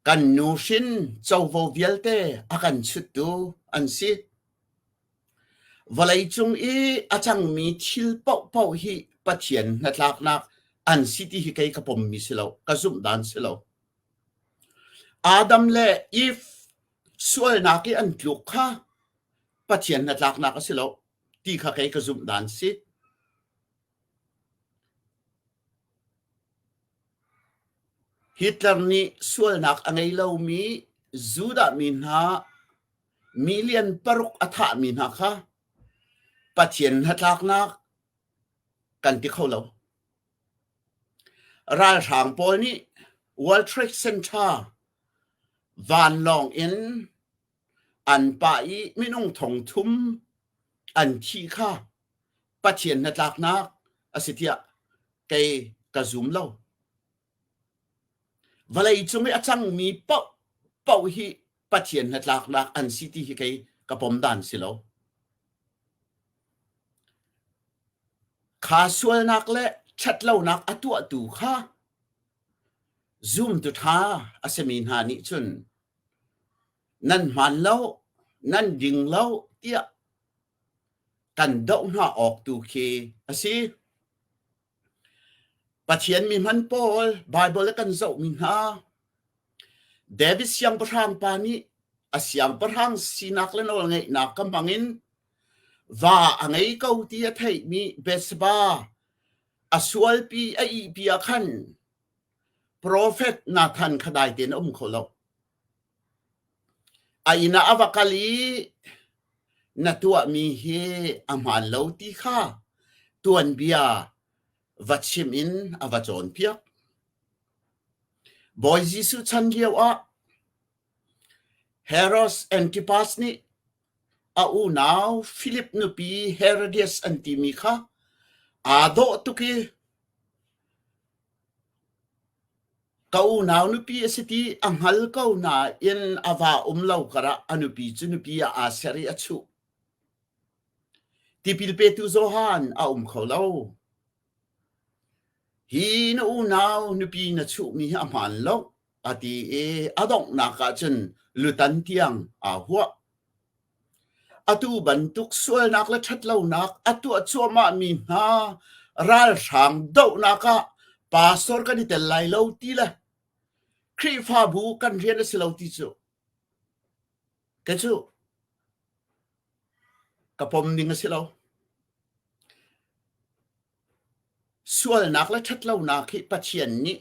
Kan nuhrin covo vialte a kan chuttu an si. Vawleicung i a cangmi thil paohpaoh hi Pathian hnatlaknak. An si ti hi kei ka pommi si lo, ka zumh dan si lo. Adam le Eve sualnak i an tluk kha Pathian hnatlaknak a si lo ti kha kei ka zumh dan si. Hitler nih sualnak a ngei lomi Judah mi hna million paruk a thahmi hna kha Pathian hnatlaknak kan ti kho lo. Ralhrang pawl nih World Trade Center vanlawng in an pah i minung thong thum an thih kha Pathian hnatlaknak a si tiah kei ka zum lo. Vawlei cung i a cangmi paoh paoh hi Pathian hnatlaknak an si ti hi kei ka pom dan si lo. Kha sualnak le ṭhatlonak a tuahtu kha zumtu ṭha a simi hna nih cun nan hmaan lo, nan ding lo tiah kan doh hna awk tu khi a si. Pathian mi hman pawl Baibal a kan zohmi hna David siangpahrang pa nih a siangpahrang sinak le nawlngeihnak ka hmang in va a ngei ko ti a theihmi Bathsheba a sualpi a ihpi ah khan profet Nathan kha dai tein a um kho lo. A inn ah a va kal i na tuahmi hi a hmaan lo ti kha tuanbia va chim in a va cawnpiak. Bawi Jesuh chan lio ah Herod Antipas nih a unau Philip nupi Herodias an timi kha aa dawh tuk i Ka unau nupi a si ti a hngal ko nain a va um lo karah a nupi cu nupi ah aa ser i a chuh. Tipil petu Johan a um kho lo. Hi na unau nupi na chuhmi hi a hmaan lo a ti i a donghnak ah cun lutan tiang aa huah. Atu bantuk sualnak le ṭhatlonak a tuah cuahmahmi hna ralhrang dohnak ah pastor kan i tel lai lo ti le Khrihfabu kan rian a si lo ti cu kei cu ka pom ning a si lo. Sualnak le ṭhatlonak hi Pathian nih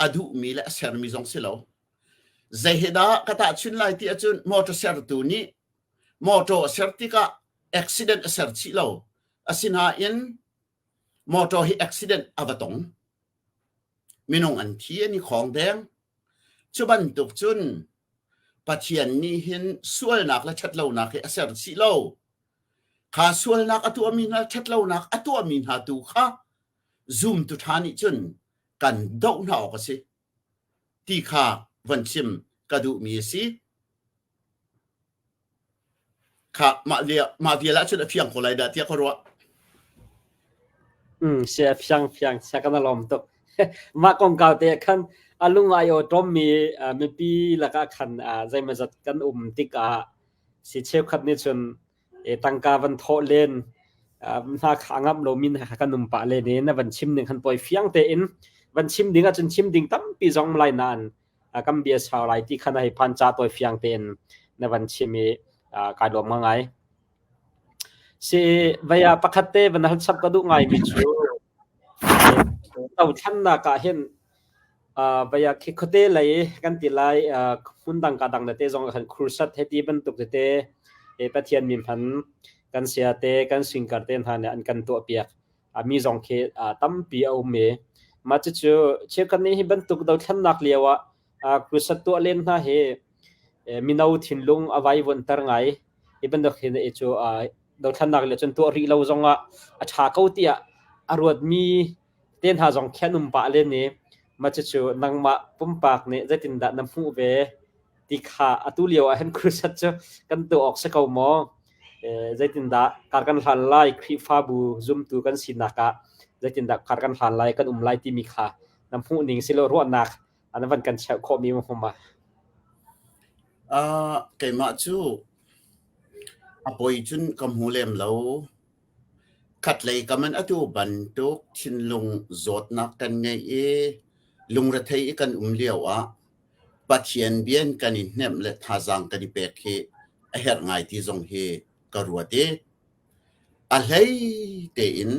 a duhmi le a sermi zong si lo. Zei he dah ka tahchun lai ti ahcun motor sertu nih motor a ser tikah accident a ser chih lo. Asinain motor hi accident a va tong. Minung an thi an i khawng deng. Cu bantuk cun Pathian nih hin sualnak le ṭhatlonak hi a ser chih lo. Kha sualnak a tuahmi hna ṭhatlonak a tuahmi hna tu kha zumtu ṭha nih cun kan doh hna awk a si ti kha van chim ka duhmi a si. Kha mah lia mah vial ahcun a fiang ko lai dah tiah ka ruah. Sia fiang fiang sia kan lawm tuk. Mah kongkau te khan a lung ai aw ṭawmmi mipi lakah khan zeimawzat kan um tikah si cheukhat nih cun tangka van thawh len hna kha a ngamh lomi hna kha kan um pah len i na van chim ning khan tawi fiang tein van chim ding ahcun chim ding tampi zong lai nain kan bia sau lai ti kha na hei phan ca tawi fiang tein na van chim i kai lawm ngai. Si vaya pakhat te van hal chap ka duh ngai mi cu dothlannak ah hin Vaya khi khuate lei kan ti lai hmundang ka dang tete zong khan khursat hei ti bantuk tete Pathian min hman kan sia te kan singkar te hna nih an kan tuahpiak mi zong khi tampi a um i mah cucu cheukhat nih hi bantuk dothlannak lio ah crusade tuah len hna hi mino thinlung a vaivuanhter ngai hi bantuk hin i cu dothlannak le cun tuah rih lo zong ah a ṭha ko tiah a ruatmi te hna zong khi an um pah len i mah cucu nangmah pumpak nih zeitindah na hmuh ve ti kha atu lio ah hin crusade cu kan tuah awk si ko maw? Zeitindah kar kan hlan lai Khrihfabu zumtu kan sinak ah zeitindah kar kan hlan lai kan um lai timi kha na hmuh ning silo ruahnak an van kan cheuh khawhmi ma hmuma? Uh, keimah cu a poi cun ka hmu lem lo. Khatlei kam in atu bantuk thinlung zawtnak kan ngeih i lungrethei i kan um lio ah Pathian bia in kan i hnemh le thazaang kan i pek hi a herh ngai ti zong hi ka ruat i a hlei tein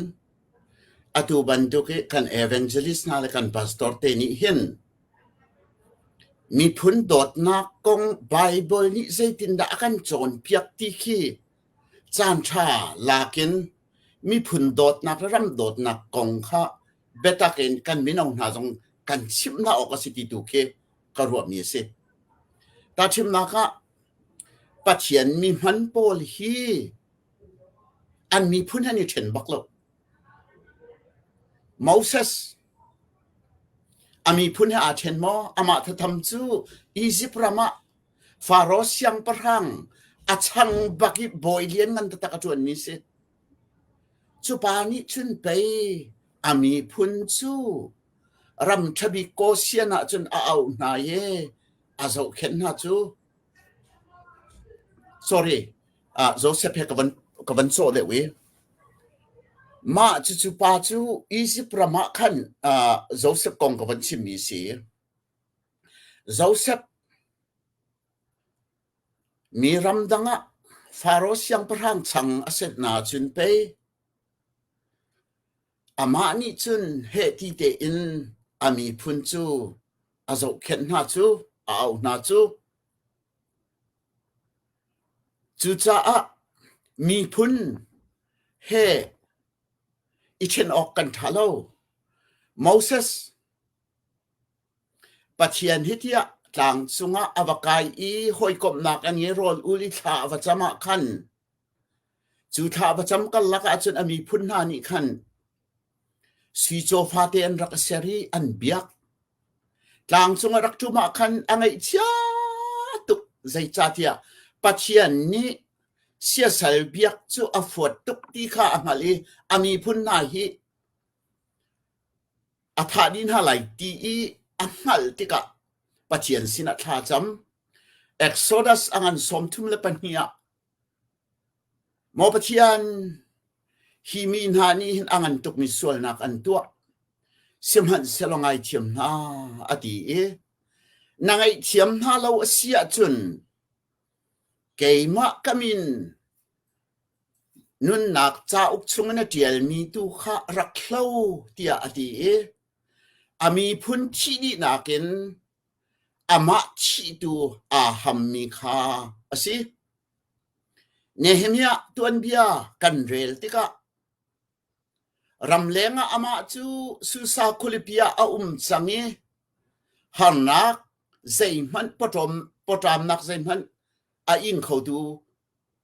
atu bantuk i kan evangelist hna le kan pastor te nih hin miphun dawtnak kong Baibal nih zeitindah a kan cawnpiak ti khi caanṭha lakin miphun dawtnak le ram dawtnak kong kha biatak in kan mino hna zong kan chimh hna awk a si ti tu khi ka ruahmi a si. Tahchunhnak ah Pathian mi hman pawl hi an miphun an i ṭhen bak lo. Moses a miphun he aa ṭhen maw? Amah thatham cu Izipt ram ah Faro siangpahrang a chang bak i bawi lianngan taktak a ṭuanmi si. Cu pa nih cun pei a miphun cu ram ṭha bik Goshen ah cun a auh hna i a zohkhenh hna cu. Sorry, uh, Joseph he ka van, ka van cawh deuh i mah cucu pa cu Egypt ram ah khan uh, Joseph kong ka van chimmi si. Joseph mi ramdang ah Faro siangpahrang chang a set na cun pei amah nih cun heh ti tein a miphun cu a zohkhenh hna cu a auh hna cu. Cucaah miphun he i ṭhen awk kan ṭha lo. Moses Pathian hi tiah tlang cungah a va kai i hawikomhnak an i rawl ul i thla a va cam ah khan cu thla a va cam karlak ah cun a miphun hna nih khan sui caw fate an rak ser i an biak. Tlang cung a rak ṭum ah khan a ngaihchia tuk zeicahtiah Pathian nih siasal biak cu a fuat tuk ti kha a hngalh i a miphun hna hi a thah dih hna lai ti i a hngalh tikah Pathian sinah thla cam. Exodus a ngan 32 ah Maw Pathian, hi mi hna nih hin a ngan tukmi sualnak an tuah. Sihmanhsehlaw ngaithiam hna a ti i na ngaihthiam hna lo a si ahcun keimah ka min Nunnak cauk chungin a ṭialmi tu kha rak hlo tiah a ti i a miphun thih dih nakin amah thihtu aa hammi kha a si. Nehemiah tuanbia kan rel tikah ramleng ah amah cu Susa khualipi ah a um cang i harnak zeihmanh pawṭawm pawṭamnak zeihmanh a ing khotu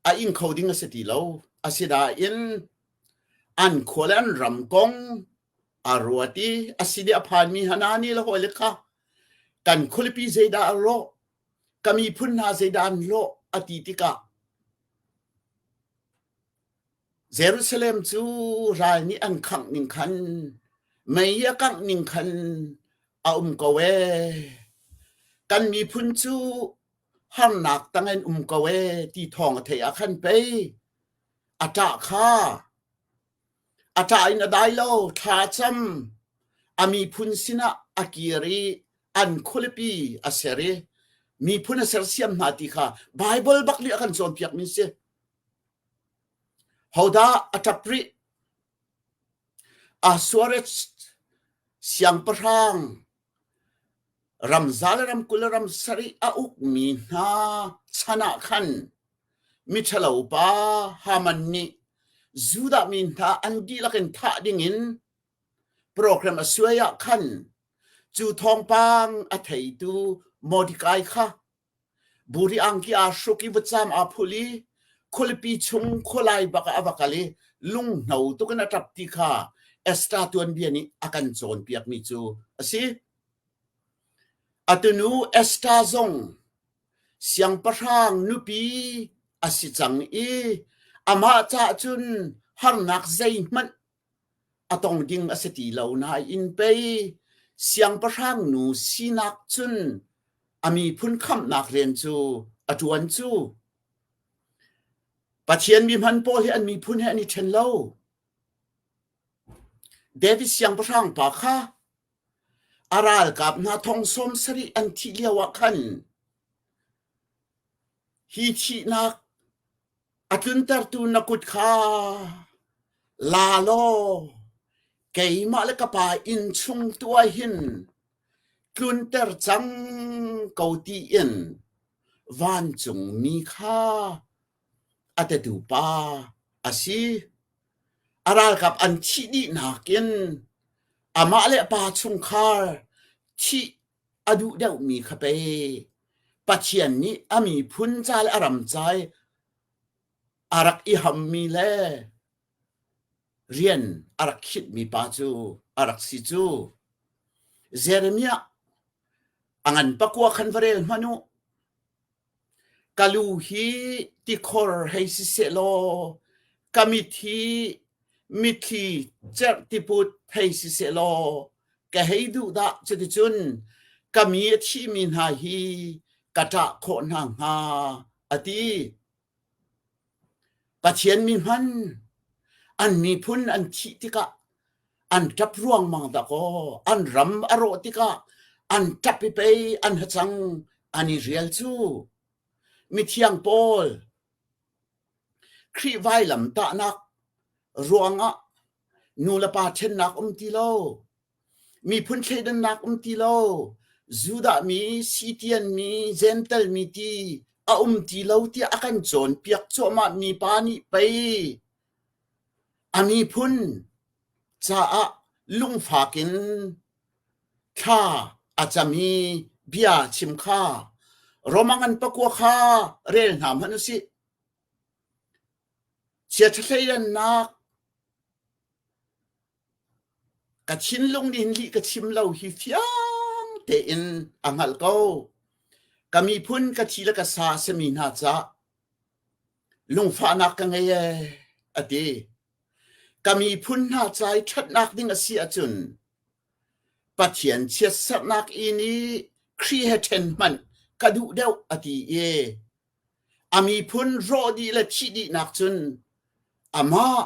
a ing kho ding a si ti lo. Asinain an khua le an ram kong a ruat i a si dih a phanmi Hanani le hawile kha kan khualipi zeidah a rawh, ka miphun hna zeidah an lawh a ti tikah Jerusalem cu ral nih an khangh ning khan mei a kangh ning khan a um ko ee. Kan miphun cu harnak tangin um ko ee ti thawng a theih ah khan pei a ṭah kha a ṭah in a dai lo thla cam a miphun sinah a kir i an khualipi a ser i miphun a sersiam hna ti kha Baibal bak nih a kan cawnpiakmi si. Hodah a ṭap rih? Asuarez siangpahrang Ramza le ramkul le ram sarih a ukmi hna chan ah khan miṭhalo pa Haman nih Judah mi hna an dihlak in thah dingin program a suai ah khan cu thawngpang a theitu Mordecai kha Buri angki aa hruk i vutcaam aa phul i khualipi chung khualai bak ah a va kal i lunghno tuk in a ṭap ti kha Esther tuanbia nih a kan cawnpiakmi cu a si. Atunu Esther zong siangpahrang nupi a si cang i amah caah cun harnak zeihmanh a tong ding a si ti lo nain pei siangpahrang nu sinak cun a miphun khamhnak rian cu a ṭuan cu. Pathian mi hman pawl hi an miphun he an i ṭhen lo. David siangpahrang pa kha a ralkap hna thong 70 an thih lio ah khan hi thihnak a tluntertu na kut kha la law keimah le ka pa inn chung tu ah hin tlunter cang ko tiin vancungmi kha a tetu pa a si. A ralkap an thih dih nakin amah le a pa chungkhar thih a duh deuhmi kha pei Pathian nih a miphun ca le a ram ca i a rak i hammi le rian a rak khitmi pa cu a rak si cu. Jeremiah a ngan pakua khan va rel hmanh u. Ka lu hi tikhor hei si sehlaw ka mit hi mitthli cerh tiput hei si sehlaw ka hei duh dah cuticun ka mi a thimi hna hi ka ṭah khawh hna hnga a ti. Pathian mi hman an miphun an thih tikah an ṭap ruangmang dakaw an ram a rawh tikah an ṭap i pei an hacang an i rial cu. Mithiang Paul Khrih vailam tahnak ruangah nu le pa ṭhennak um ti lo, miphun thleidannak um ti lo, Judah mi, Sitian mi, Jentail mi ti a um ti lo tiah a kan cawnpiak cuahmah mi pa nih pei a miphun caah lungfak in thla a cam i bia chim kha Roma ngan pakua kha rel hna hmanh u sih. Chiaṭha thleidannak Ka thinlung nih hin lih ka chim lo hi fiang tein a hngalh ko. Ka miphun ka thi le ka sa a simi hna cah lungfahnak ka ngei ee, a ti. Ka miphun hna ca i ṭhatnak ding a si ahcun Pathian chiatserhnak inn i Khrih he ṭhen hmanh ka duh deuh a ti i a miphun rawh dih le thih dihnak cun amah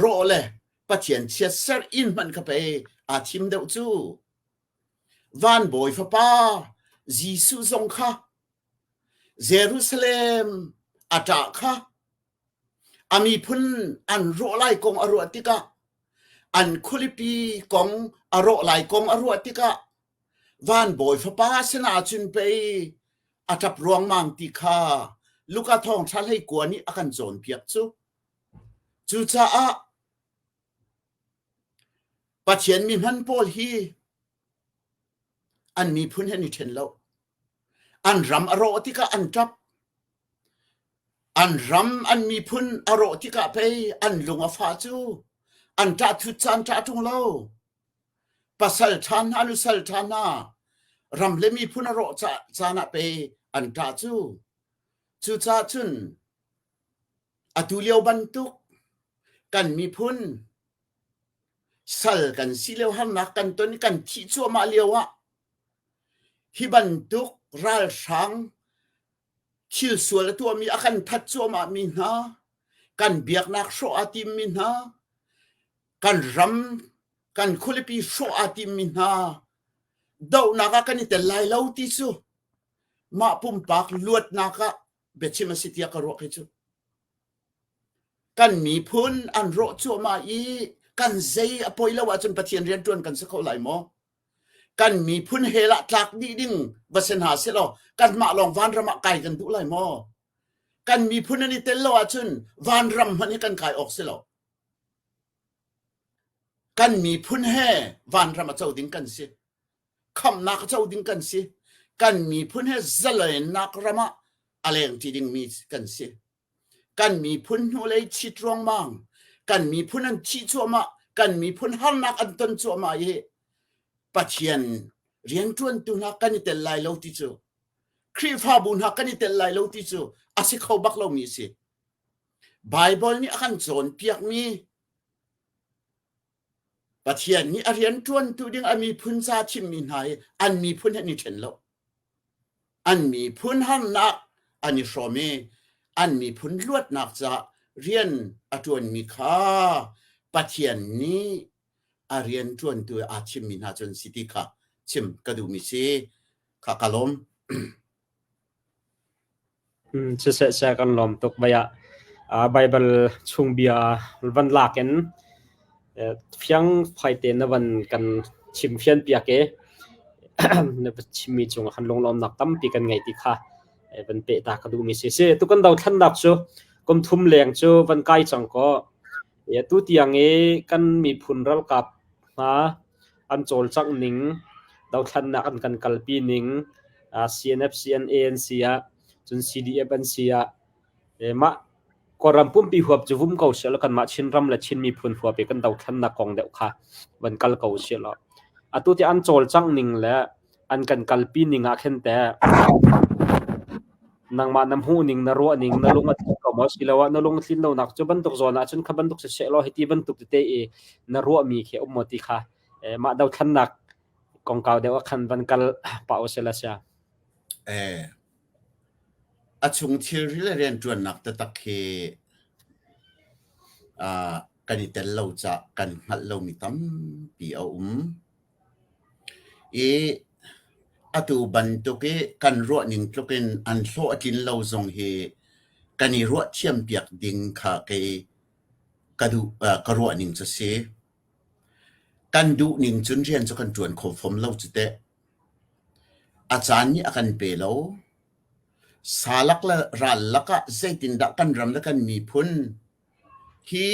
rawh le Pathian chiatserh inn hmanh kha pei aa thim deuh cu. Van Bawi Fapa Jesuh zong kha Jerusalem a ṭah kha a miphun an rawh lai kong a ruah tikah an khualipi kong a rawh lai kong a ruah tikah Van Bawi Fapa sinah cun pei a ṭap ruangmang ti kha Luka thawngṭha hleikua nih a kan cawnpiak cu. Cucaah Pathian mi hman pawl hi an miphun he an i ṭhen lo. An ram a rawh tikah an ṭap. An ram an miphun a rawh tikah pei an lung a fah cu. An ṭah thut caan ṭah ṭung lo. Pasal ṭha hna nusal ṭha hna ram le miphun a rawh caan ah pei an ṭah cu. Cucaah cun atu lio bantuk kan miphun sal kan si lio harnak kan ton i kan thih cuahmah lio ah hi bantuk ralhrang thil sual a tuahmi a kan that cuahmah mi hna kan biaknak hrawh aa timmi hna kan ram kan khualipi hrawh aa timmi hna dohnak ah kan i tel lai lo ti cu mah pumpak luatnak ah biachim a si tiah ka ruah khi cu kan miphun an rawh cuahmah i kan zei a poi lo ahcun Pathian rianṭuan kan si kho lai maw? Kan miphun hell ah tlak dih ding va si hna selaw kanmah lawng vanram ah kai kan duh lai maw? Kan miphun an i tel lo ahcun vanram hmanh hi kan kai awk si lo. Kan miphun he vanram a co ding kan si. Khamhnak a co ding kan si. Kan miphun he zalennak ram ah a lengṭi dingmi kan si. Kan miphun hnulei chit ruangmang, kan miphun an thih cuahmah, kan miphun harnak an ton cuahmah i Pathian rianṭuantu hna kan i tel lai lo ti cu Khrihfabu hna kan i tel lai lo ti cu a si kho bak lomi a si. Baibal nih a kan cawnpiakmi Pathian nih a rianṭuantu ding a miphun ca thimmi hna hi an miphun he an i ṭhen lo. An miphun harnak an i hrawm i an miphun luatnak caah rian a ṭuanmi kha Pathian nih. a rianṭuantu aa thimmi hna cu an si ti kha chim ka duhmi si. Kha ka lawm. Siseh seh kan lawm tuk vai ah Baibal chung bia van lak in fiang fai te na van kan chim fian piak i na chimmi cungah khan lunglawmnak tampi kan ngei ti kha van peh ta ka duhmi si. Si tu kan dothlannak cu kum thum leng cu van kai cang kaw tu tiang i kan miphun ralkap hna an cawlcangh ning, dothlannak an kan kalpi ning, CNF, CNA an si ah, cun CDF an si ah, mah Kawlram pumpi huap cu vum ko sehlaw kanmah Chinram le Chin miphun huap i kan dothlannak kong deuh kha van kal ko sehlaw atu ti an cawlcangh ning le an kan kalpi ning ah khin teh nangmah na hmuh ning na ruah ning na lung a tling ko maw siloah na lung tlin lonak cu bantuk zawn ah cun kha bantuk si sehlaw hiti bantuk tete i na ruahmi khi um maw ti kha mah dothlannak kongkau deuh ah khan van kal pah u sila sia. Eh, a chung thilri le rianṭuannak taktak hi uh, kan i tel lo cah kan hngalh lomi tampi a um. I atu bantuk i kan ruahning tluk in an hlawh a tlin lo zong hi kan i ruahthiam piak ding kha kei ka duh uh, ka ruahning cu si. Kan duhning cun rian cu kan ṭuan kho fom lo cu teh. A caan nih a kan pe lo. Salak le ral lakah zeitindah kan ram le kan miphun hi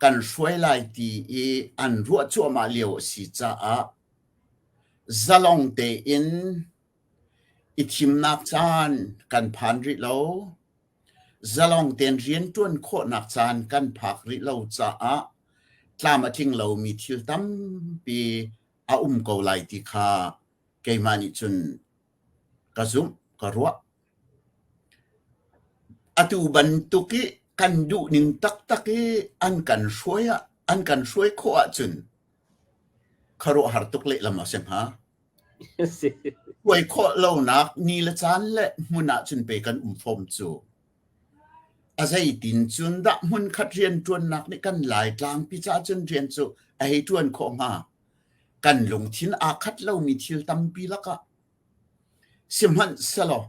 kan hruai lai ti i an ruah cuahmah lio a si caah zalong tein i thimnak caan kan phan rih lo. Zalong tein rianṭuan khawhnak caan kan phak rih lo caah tlam a tling lomi thil tampi a um ko lai ti kha keimah nih cun ka zumh, ka ruah. Atu bantuk i kan duhning taktak i an kan hruai ah an kan hruai khawh ahcun khuaruahhar tuk lehlam a si hnga. Hruai khawh lonak ni le caan le hmun ahcun pe kan um fom cu. A zeitin cun dah hmunkhat rianṭuannak nih kan Laitlangpi caah cun rian cu a hei ṭuan khawh hnga? Kan lungthin aa khat lomi thil tampi lakah sihmanhsehlaw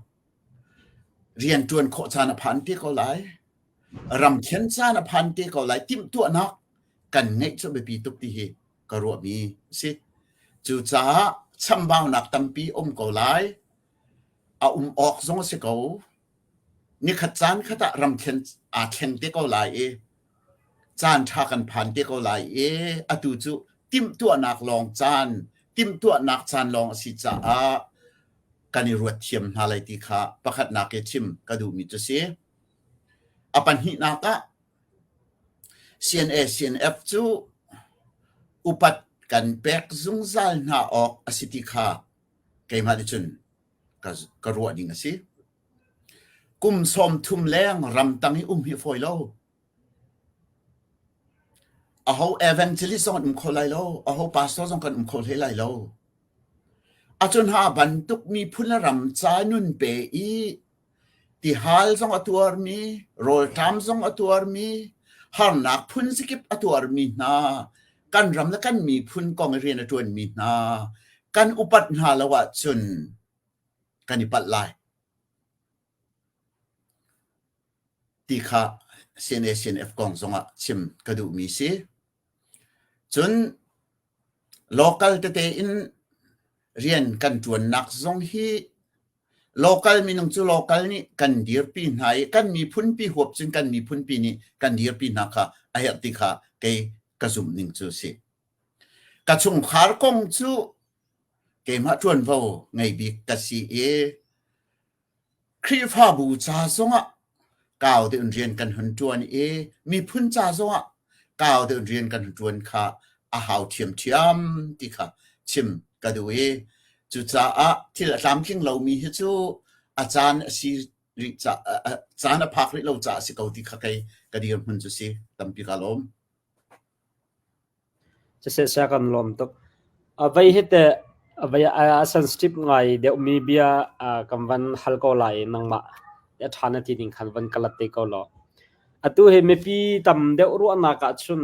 rianṭuan khawh caan a phan te ko lai. Ramkhen caan a phan te ko lai. Timhtuahnak kan ngeih cu a biapi tuk ti hi ka ruahmi a si. Cucaah chambaunak tampi um ko lai. A um awk zong a si ko. Nikhat caan khat ah ramthlen aa thleng te ko lai i caan ṭha kan phan te ko lai i atu cu timhtuahnak lawng caan timhtuahnak caan lawng a si caah kan i ruat thiam hna lai ti kha pakhatnak i chim ka duhmi cu si. A pahnihnak ah CNA CNF cu upat kan pek zungzal hna awk a si ti kha keimah nih cun ka, ka ruah ding a si. Kum 30 leng ramtang i um hi fawi lo. Aho evangelist zong an um kho lai lo. Aho pastor zong kan um kho hlei lai lo. Acun ha bantuk miphun le ram ca nun pe i tihal zong a tuarmi, rawlṭam zong a tuarmi, harnak phun zakip a tuarmi hna, kan ram le kan miphun kong i rian a ṭuanmi hna, kan upat hna lo ahcun kan i palh lai. Ti kha CNA CNF kong zongah chim ka duhmi si. Cun local tete in rian kan ṭuannak zong hi local minung cu local nih kan dirpi hna i kan miphunpi huap cun kan miphunpi nih kan dirpi hna kha a herh ti kha kei ka zumh ning cu si. Ka chungkhar kong cu keimah ṭuanvo ngei bik ka si i Khrihfabu ca zongah kau deuh in rian kan hun ṭuan i miphun ca zongah kau deuh in rian kan hun ṭuan kha a hau ṭhiamṭhiam ti kha chim ka duh i cucaah thil a tlamtling lomi hi cu a caan a si rih ca caan a phak rih lo caah a si ko ti kha kei ka dirhmun cu si tampi kaa lawm. Siseh sia kan lawm tuk. A vei hi teh a vei a sensitive ngai deuhmi bia kan van hal ko lai i nangmah a ṭha na ti ning khan van ka lat te ko law. Atu hi mipi tam deuh ruahnak ahcun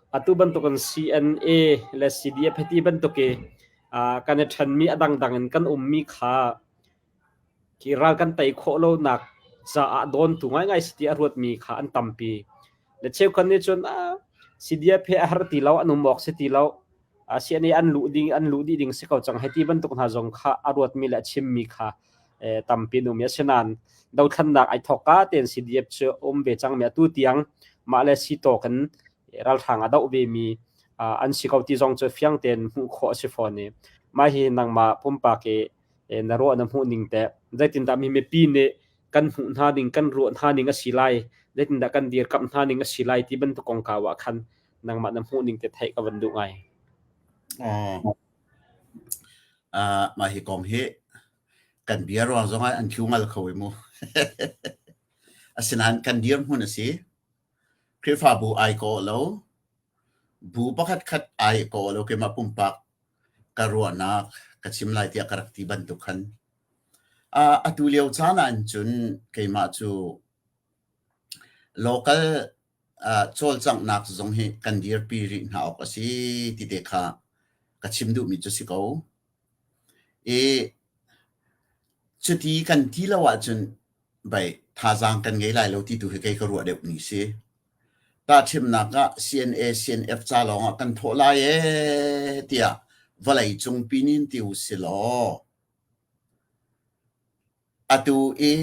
Atu bantukin CNA le CDF hiti bantuk i kan i ṭhenmi a dangdang in kan ummi kha khi ral kan tei khawh lonak caah dawntu ngaingai si ti a ruatmi kha an tampi. Le cheukhat nih cun CDF he a har ti lo, an um awk si ti lo, CNA an luh ding an luh dih ding si ko cang hei ti bantuk hna zong kha a ruatmi le a chimmi kha tampi an um i asinain dothlannak ai thawk ka tein CDF cu um ve cangmi atu tiang mah le si tawk in ralhrang a doh ve mi an si ko ti zong cu fiang tein hmuh khawh a si fawn i mah hi nangmah pumpak i na ruah na hmuh ning teh zeitindah mi mipi nih kan hmuh hna ning kan ruah hna ning a si lai zeitindah kan dirkamh hna ning a si lai ti bantuk kongkau ah khan nangmah na hmuh ning te theih ka van duh ngai. Uh, mah hi kong hi kan bia ruang zong ah an thu ngal kho i mu. Asinain kan dirhmun a si. Khrihfabu ai kawh lo. Bu pakhat khat ai kawh lo keimah pumpak ka ruahnak ka chim lai tiah ka rak ti bantuk khan. Uh, atu lio caan ah cun keimah cu local cawlcanghnak zong hi kan dirpi rih hna awk a si ti te kha ka chim duhmi cu si ko. I cuti kan ti lo ahcun bei thazaang kan ngei lai lo ti tu hi kei ka ruah deuh ni si. Tahchimnak ah CNA CNF ca lawng ah kan thawh lai ee tiah vawlei cungpi nin ti u si law atu i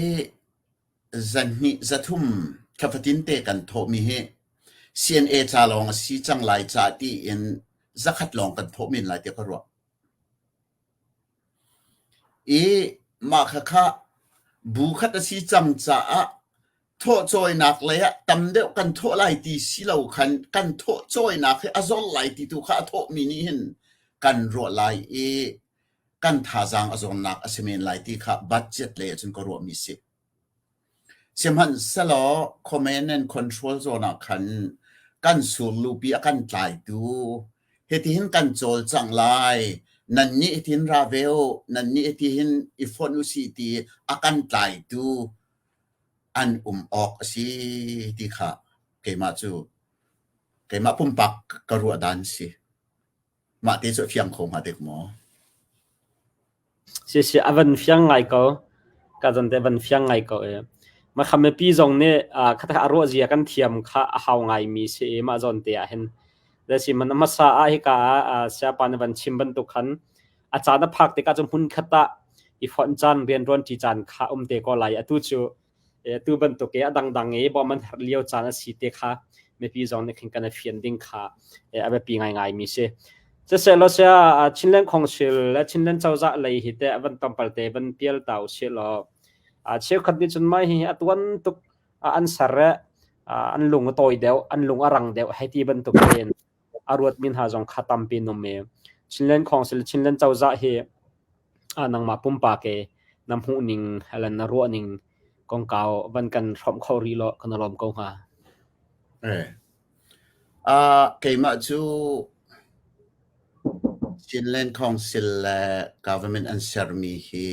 Zanhnih zathum thla fatin te kan thawhmi hi CNA ca lawng a si cang lai ca tiin zakhat lawng kan thawh men lai tiah ka ruah. I mah khakha bu khat a si cang caah thawhcawinak lei ah tam deuh kan thawh lai ti si lo khan kan thawhcawinak hi a zor lai ti tu kha a thawhmi nih hin kan ruah lai i kan thazaang a zornak a si men lai ti kha budget lei ahcun ka ruahmi si. Sihmanhsehlaw command and control zawn ah khan kan surlupi a kan tlaitu hitihin kan cawlcangh lai, nannih hitihin ra ve u, nannih hitihin i fonh u sih ti a kan tlaitu an um awk a si ti kha keimah cu keimah pumpak ka ruah dan si. Mah te cu a fiang kho hnga dek maw? Sisi a van fiang ngai ko. Ka zan te van fiang ngai ko e. Ma kha mipi zong nih kha a ruah zia kan thiam kha a hau ngai mi si i mah zawn te ah hin. Le si man hmasa ah hika ah siapa na van chim bantuk khan a caan a phak tikah cu hmun khat ah i fonh caan rian ruan ṭi caan kha um te ko lai. Atu cu Tu bantuk i a dangdang i bawm an herh lio caan a si te kha mipi zong nih khin kan i fian ding kha a biapi ngaingai mi si. Siseh sia Chinland Council le Chinland cozah lei hi teh van tlawmpal te van pial ta usih law cheukhat nih cun mai hi a tuan tuk an ser i an lung a tawi deuh, an lung a rang deuh hei ti bantuk in a ruatmi hna zong kha tampi an um i Chinland Council Chinland cozah hi nangmah pumpak i na hmuhning le na ruahning kongkau van kan hrawmh kho rih law kan i lawm ko hnga. Eh. Uh, keimah cu Chinland Council le government an sermi hi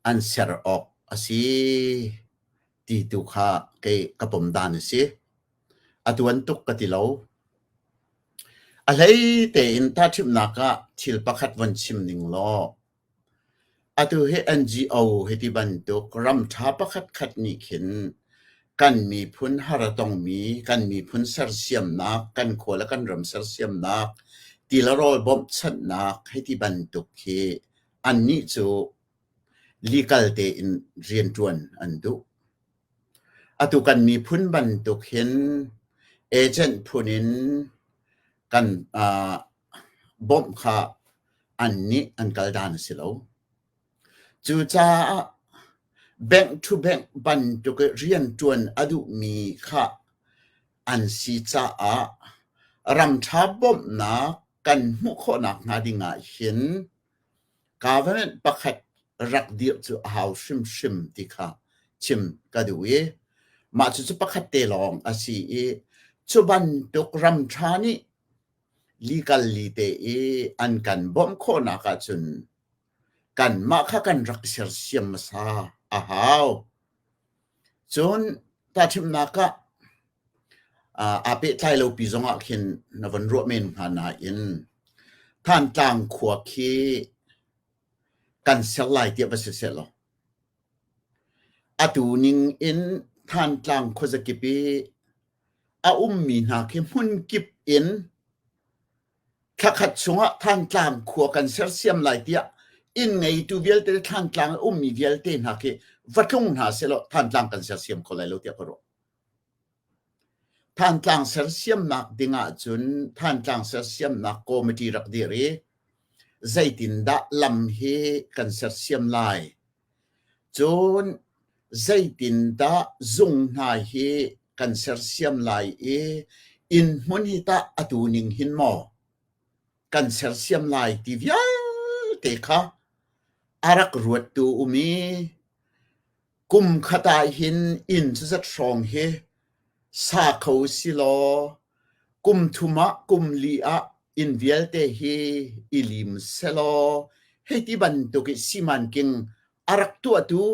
an ser awk a si ti tu kha kei ka pom dan a si. A tuan tuk ka ti lo. A hlei tein tahṭhimhnak ah thil pakhat von chim ning law, atu hi NGO hiti bantuk ram ṭha pakhatkhat nih khin kan miphun har a tongmi, kan miphun sersiamnak, kan khua le kan ram sersiamnak, ti le rawl bawmhchanhnak hiti bantuk hi annih cu legal tein rianṭuan an duh. Atu kan miphun bantuk hin agent phun in kan uh, bawmh kha annih an kal dan a si lo. Cucaah bank to bank bantuk i rianṭuan a duhmi kha an si caah ramṭha bawmhnak kan hmuh khawhnak hnga ding ah hin Government pakhat rak dirh cu a hau hrimhrim ti kha chim ka duh i mah cucu pakhat te lawng a si i cu bantuk ram ṭha nih legal li te i an kan bawmh khawhnak ahcun kanmah kha kan rak i sersiam hmasa a hau. Cun tahchunhnak ah. Aa pehtlai lo pi zongah khin na von ruah men hnga nain Thantlang khua khi kan ser lai tiah va si sehlaw atu ning in Thantlang khuazakip i a ummi hna khi hmunkip in Thlakhat chungah Thantlang khua kan sersiam lai tiah inn ngeitu vialte le Thantlang a ummi vialte hna khi va tlung hna sehlaw Thantlang kan sersiam kho lai lo tiah ka ruah. Thantlang sersiamnak ding ahcun Thantlang sersiamnak committee rak dir i zeitindah lam hi kan sersiam lai? Cun zeitindah zung hna hi kan sersiam lai i inn hmun hi tah atu ning hin maw kan sersiam lai ti vialte kha a rak ruattu um i Kum khat ah hin inn cuzat hrawng hi sa kho silaw kum thum ah kum li ah inn vialte hi i lim selaw hei ti bantuk i simanking a rak tuahtu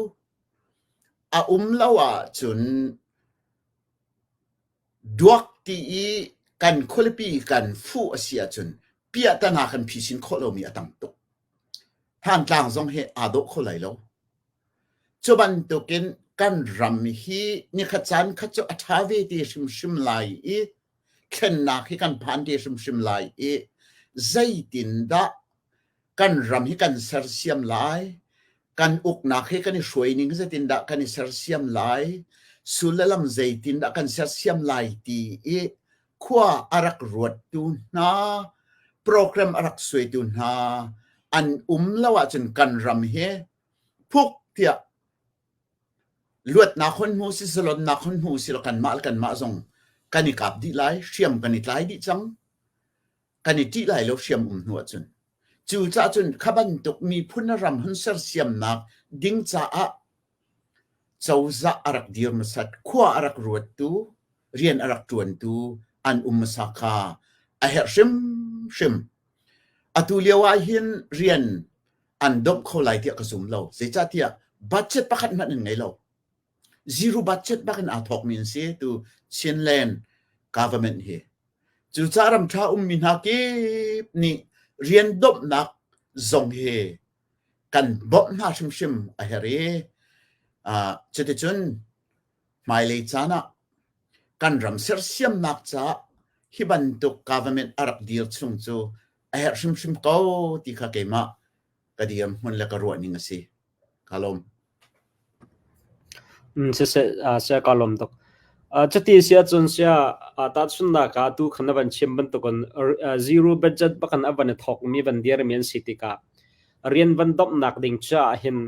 a um lo ahcun duak ti i kan khualipi kan fuh a si ahcun piahtana kan phisin khawh lomi a tam tuk. Thantlang zong hi aa dawh kho lai lo. Cu bantukin kan ram hi nikhat caan khat cu a ṭha ve te hrimhrim lai i thlennak hi kan phan te hrimhrim lai i zeitindah kan ram hi kan sersiam lai, kan uknak hi kan i hruai ning zeitindah kan i sersiam lai, sul le lam zeitindah kan sersiam lai ti i khua a rak ruattu hna, program a rak suaitu hna an um lo ahcun kan ram hi phuk tiah luatnak hun hmu si zalonnak hun hmu si law kanmah le kanmah zong kan i kap dih lai, hriam kan i tlai dih cang. Kan i ṭih lai lo hriam um hnu ahcun. Cucaah cun kha bantuk miphun ram hun sersiamnak ding caah cozah a rak dir hmasat, khua a rak ruattu, rian a rak ṭuantu an um hmasa kha a herh hrimhrim. Atu lio ah hin rian an domh kho lai tiah ka zum lo. Zeicahtiah budget pakhat hmanh an ngei lo. Zero budget bak in aa thawkmi an si tu Chinland government hi. Cucaah ramṭha ummi hna kip nih rian domhnak zong hi kan bawmh hna hrimhrim a herh i cuticun hmailei caan ah kan ram sersiamnak caah hi bantuk government a rak dir chung cu a herh hrimhrim ko ti kha keimah ka dirhmun le ka ruah ning a si. Ka lawm. Siseh, sia ka lawm tuk. Cuti si ahcun sia tahchunhnak ah tu khan na van chim bantukin zero budget bakin a van i thawkmi van dirmi an si tikah rian van domhnak ding caah hin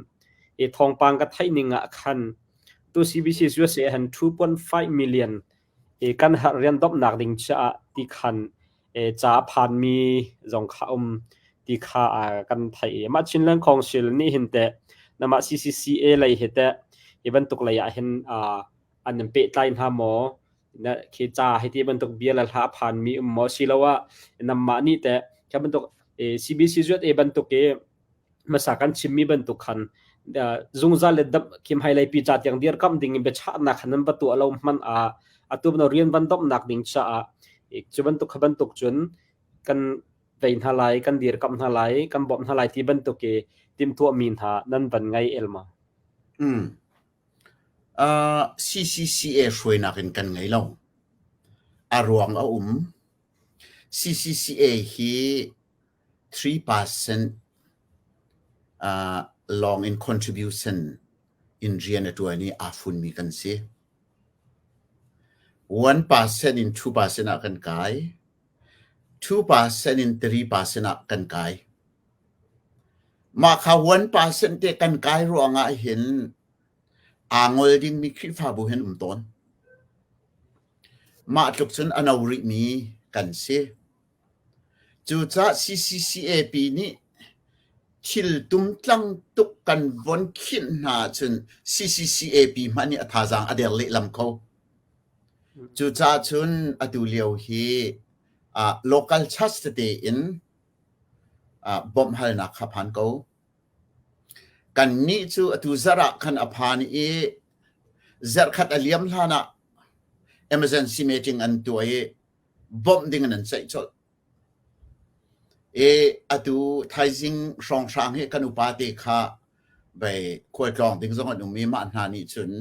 i thawngpang ka theih ning ah khan tu CBC USA han 2.5 million i kan herh rian domhnak ding caah ti khan ca a phanmi zong kha um ti kha kan theih i mah Chinland Council nih hin teh namah CCCA lei hi teh hi bantuk lei ah hin an in pehtlai hna maw na khi ca hi ti bantuk bia le hla a phanmi um maw siloah namah nih teh kha bantuk CBC zuat e bantuk i hmasa kan chimmi bantuk khan zungzal le dam khim hai lei pi ca tiang dirkamh ding in biachahnak khan nan va tuah lo hmanh ah atu no rian van domhnak ding caah cu bantuk kha bantuk cun kan vei hna lai kan dirkamh hna lai kan bawmh hna lai ti bantuk i timhtuahmi hna nan van ngai el ma Mm. Uh, CCCA hruainak in kan ngei lo. A ruang a um. CCCA hi 3% lawng in contribution in rian a ṭuan i aa funmi kan si. 1% in 2% ah kan kai. 2% in 3% ah kan kai. Mah kha 1% te kan kai ruangah hin aa ngol dingmi Khrihfabu hin um tawn. Mah tluk cun a no rihmi kan si. Cucaah CCCAP nih thil tumtlang tuk kan von khinh hna ahcun CCCAP hmanh nih a thazaang a der lehlam kho. Cucaah cun atu lio hi uh, local church tete in uh, bawmhhalnak kha phan ko. Kannih cu atu zarh ah khan a phan i zarhkhat a liam hlan ah. emergency meeting an tuah i bawmh ding in an ceih colh. I atu thaizing hrawnghrang hi kan upa te kha bei khualtlawng ding zong an um i mah hna nih cun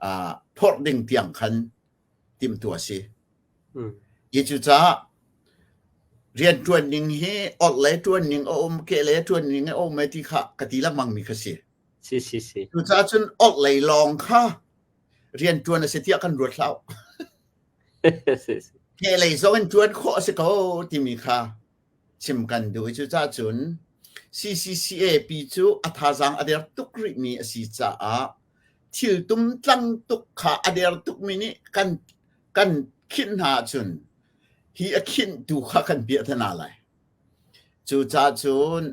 uh, phorh ding tiang khan timhtuah a si. Hi cucaah rianṭuan ning hi orhlei ṭuan ning a um, kehlei ṭuan ning a um ti kha ka ti lengmang mi kha si. Si si si. Cucaah cun orhlei lawng kha rianṭuan a si tiah kan ruat hlah. Kehlei zong in ṭuan khawh a si ko timi kha chim kan duh i cucaah cun CCCAP cu a thazaang a der tuk rihmi a si caah thil tumtlang tuk kha a der tukmi nih kan kan khinh hna ahcun hi a khinhtu kha kan piah te hna lai. Cucaah cun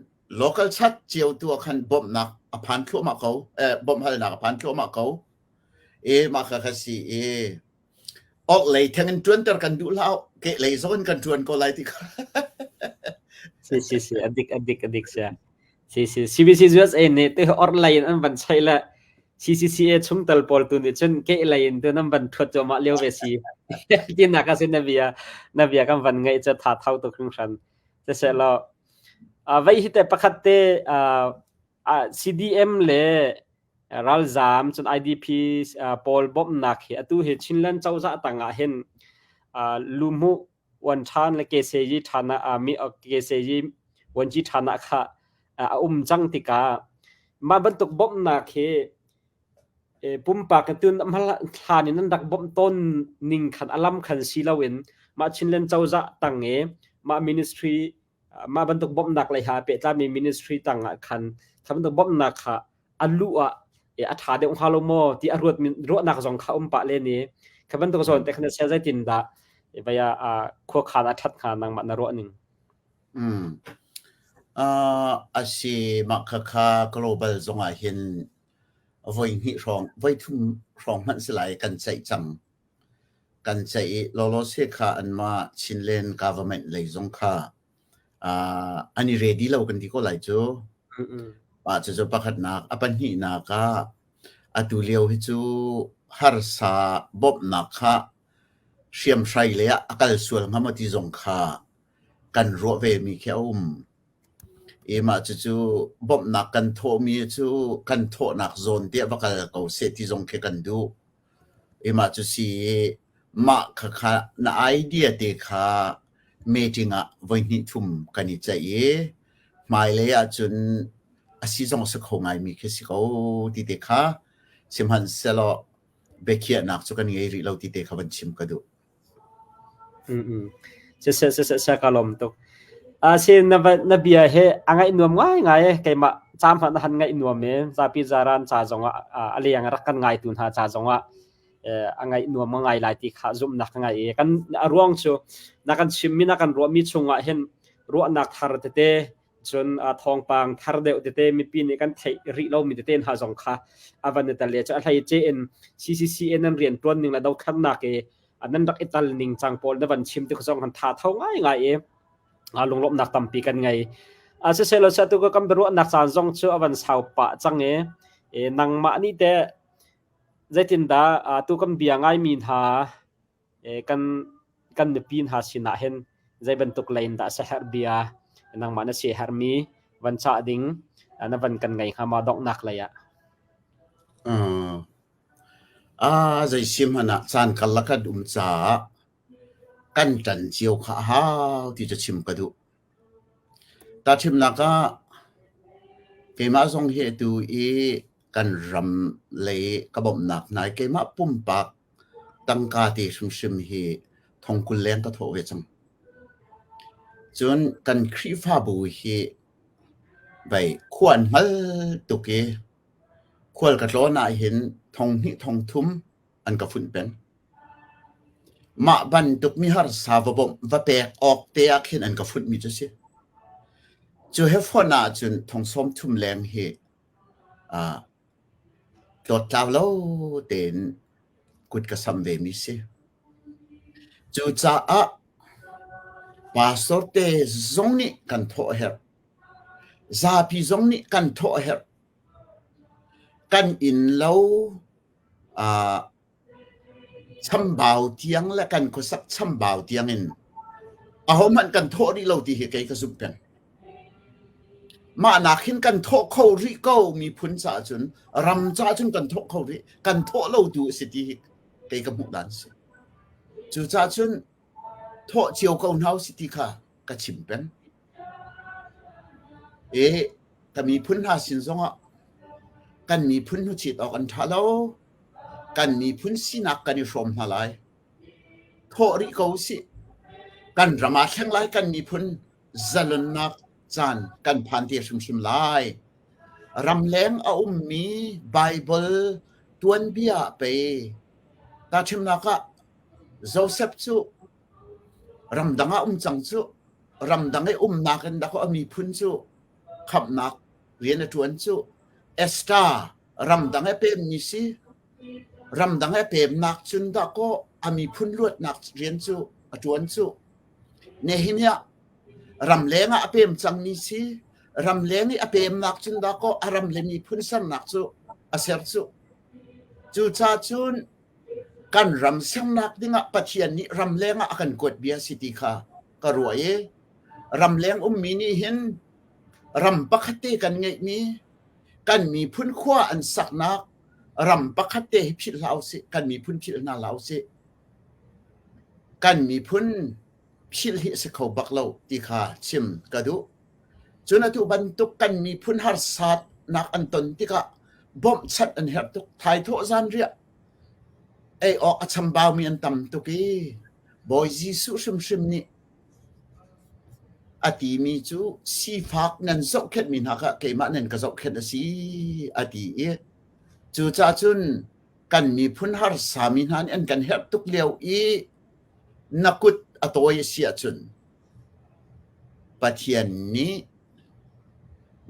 local chat cio tu ah khan bawmhnak a phan thluahmah ko, eh, bawmhhalnak a phan thluahmah ko. E mah kha kha si i orhlei theng in ṭuanter kan duh hlah, kehlei zong in kan ṭuan ko lai ti kha. Si si si, a dik a dik a dik sia. Si si CBC USA nih te orhlei in an van chaih le CCCA chungtel pawl tu nih cun kehlei in tu nan van thuat cuahmah lio ve si. Tinak a si na bia na bia kan van ngaih cu tha thau tuk hringhran. Siseh law vei hi te pakhat te CDM le ralzaam cun IDP pawl bawmhnak hi atu hi Chinland cozah tangah hin luhmuh uan ṭhan le keseyi ṭhan ah mi keseyi vuanci ṭhan ah kha a um cang tikah mah bantuk bawmhnak hi pumpak tun hlan in an rak bawmh tawn ning khan a lam khan si loin mah Chinland cozah tang i mah ministry mah bantuk bawmhnak lei ha pehtlaimi ministry tang ah khan kha bantuk bawmhnak kha a luh ah a ṭha deuh hnga lo maw ti a ruat ruahnak zong kha um pah len i kha bantuk zawn te khan sia zeitin dah vaya khuakhan a ṭhat hnga nangmah na ruah ning? Mm. Uh, a si mah khakha global zong ah hin voi hnih hrawng voi thum hrawng hmanh si lai kan ceih cang. Kan ceih i lawlawse kha anmah Chinland government lei zong kha uh, an i ready lo kan ti ko lai cu. Mah cucu pakhatnak. A pahnihnak ah atu lio hi cu harsa bawmhnak kha hriamhrai lei ah a kal sual hnga maw ti zong kha kan ruah ve mi khi a um. I mah cucu bawmhnak kan thawhmi cu kan thawhnak zawn tiah va kal ko seh ti zong khi kan duh. I mah cu si i mah khakha na idea te kha meeting ah voihnih thum kan i ceih i hmailei ahcun a si zong a si kho ngaimi khi si ko ti te kha sihmanhsehlaw biakhiahnak cu kan ngei rih lo ti te kha van chim ka duh. Siseh siseh seh ka lawm tuk. Asin na na bia hi a ngaih nuam ngaingai e keimah ca hmanh na han ngaih nuam e zapi zaran ca zongah a leng rak kan ngaitu hna ca zongah a ngaih nuam ngai lai ti kha zumhnak ka ngei i kan a ruang cu na kan chimmi na kan ruahmi chungah hin ruahnak thar tete cun thawngpang thar deuh tete mipi nih kan theih rih lomi tete hna zong kha a van i tel le cu a hlei ce in CCCA nan rian tuan ning le dothlannak i nan rak i tal ning cang pawl na van chim tik zong han tha tho ngai ngai i lunglawmhnak tampi kan ngei. A siselaw tu ka kan biaruahnak caan zong cu a van sau pah cang i nangmah nih te zeitindah tu kan bia ngaimi hna kan kan mipi hna sinah hin zei bantuk lei in dah siaherh bia nangmah na siaherhmi van cah ding na van kan ngei hnga ma donghnak lei ah? Uh, ah, zei si hmanh ah caan karlak kan um caah kan ṭan cio kha a hau ti cu chim ka duh. Tahchunhnak ah keimah zong hi atu i kan ram lei ka bawmhnak hna i keimah pumpak tangka te hrimhrim hi thongkul leng ka thawh ve cang. Cun kan Khrihfabu hi vei khua an hngal tuk i khual ka tlawn ahhin thong hnih thong thum an ka funh peng. Mah bantuk mi harsa va bawmh va pek awk te ah khin an ka funhmi cu si. Cu he fonh ahcun thong 30 leng hi uh, tlawttlau lo tein kut ka sam ve mi si. Cucaah pastor te zong nih kan thawh a herh. Zapi zong nih kan thawh a herh. Kan inn lo uh, Chambau tiang le kan khuasak chambau tiang in ahohmanh kan thawh rih lo ti hi kei ka zumh peng. Mah nak hin kan thawh kho rih ko miphun caah cun ram caah cun kan thawh kho rih kan thawh lo tu a si ti hi kei ka hmuh dan si. Cucaah cun thawh cio ko hna usih ti kha ka chim peng. E ka miphun hna sin zongah kan miphun hnuchit awk an ṭha lo. Kan miphun sinak kan i hrawm hna lai. Thawh rih ko usih. Kan ram aa thleng lai kan miphun zalonnak caan kan phan te hrimhrim lai. Ramleng a ummi Baibal tuanbia pei tahchunhnak ah Joseph cu ramdang ah um cang cu ramdang i umnak in dakaw a miphun cu khamhnak rian a ṭuan cu Esther ramdang i pemmi si ramdang i pemnak cun dakaw a miphun luatnak rian cu a ṭuan cu Nehemiah ramleng ah a pem cangmi si ramleng i a pemnak cun dakaw a ram le miphun sernak cu a ser cu cucaah cun kan ram sernak dingah Pathian nih ramleng ah a kan kuat bia si ti kha ka ruah i ramleng ummi nih hin ram pakhat te kan ngeihmi kan miphun khua an saknak ram pakhat te hi philh hlah usih kan miphun philh hna hlah usih kan miphun philh hi a si kho bak lo ti kha chim ka duh. Cun atu bantuk kan miphun harsatnak an ton tikah bawmhchanh an herh tuk. Thaithawh zanriah ei awk a chambaumi an tam tuk i Bawi Jesuh hrimhrim nih a timi cu sifak nan zohkhenhmi hna kha keimah nan ka zohkhenh a si a ti i cucaah cun kan miphun harsami hna nih an kan herh tuk lio i na kut a tawi a si ahcun Pathian nih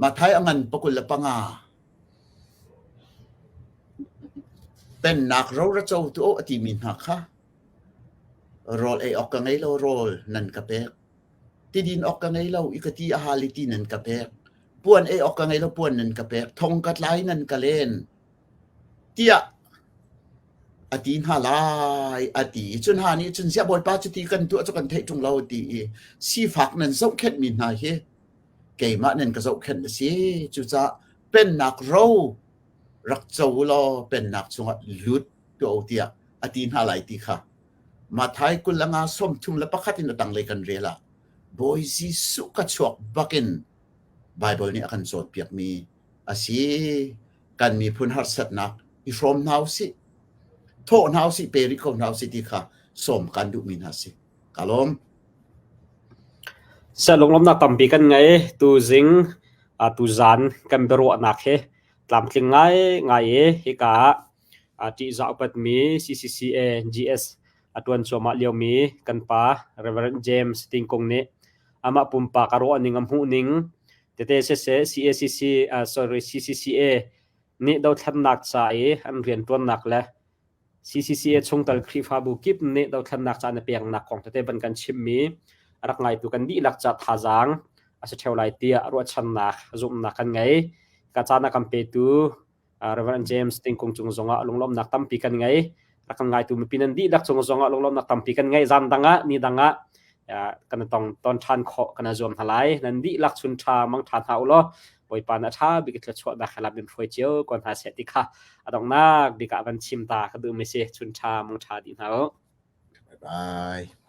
Matthai a ngan pakul le panga pennak ro ra co tu a timi hna kha rawl ei awk ka ngei lo rawl nan ka pek tidin awk ka ngei lo i ka ti a hal i ti nan ka pek puan ei awk ka ngei lo puan nan ka pek thong ka tlai nan ka len tiah a ti hna lai a ti. Cun hna nih cun ziah Bawipa cuti kan tuah cu kan theih ṭung lo ti i sifak nan zohkhenhmi hna hi keimah nan ka zohkhenh a si. Cucaah pennak ro rak co u law pennak chungah lut tuah u tiah a ti hna lai ti kha Matthai 25 31 in a tanglei kan rel ah Bawi Jesuh ka chuak bakin Baibal nih a kan cawnpiakmi a si. Kan miphun harsatnak i hrawm hna usih, thawh hna usih, pe rih ko hna usih ti kha sawm kan duhmi hna si. Ka lawm. Seh lunglawmhnak tampi kan ngei. Tuzing tuzan kan biaruahnak hi tlamtling ngai ngai i hika ah ṭihzah upatmi CCCA GS a ṭuan cuahmah liomi kan pa Reverend James Tingkung nih amah pumpak a ruahning a hmuhning tete siseh CACC sorry CCCA nih dothlannak ca i an rianṭuannak le CCCA chungtel Khrihfabu kip nih dothlannak ca an i peknak kong tete van kan chimmi a rak ngaitu kan dihlak ca thazaang a si ṭheo lai tiah ruahchannak zumhnak kan ngei. Ka caan a kan petu Reverend James Tingkung cung zongah lunglawmhnak tampi kan ngei. Rak kan ngaitu mipi nan dihlak cung zongah lunglawmhnak tampi kan ngei. Zan dang ah, ni dang ah kan tong ton ṭhan khawh kan zuam hna lai. Nan dihlak chun ṭha mang ṭha hna u law Bawipa na ṭha bik thluachuahnak he lam in hruai cio ko hna seh ti kha a donghnak bik ah van chim ta ka duhmi si chun ṭha mang ṭha dih hna u. Bye bye.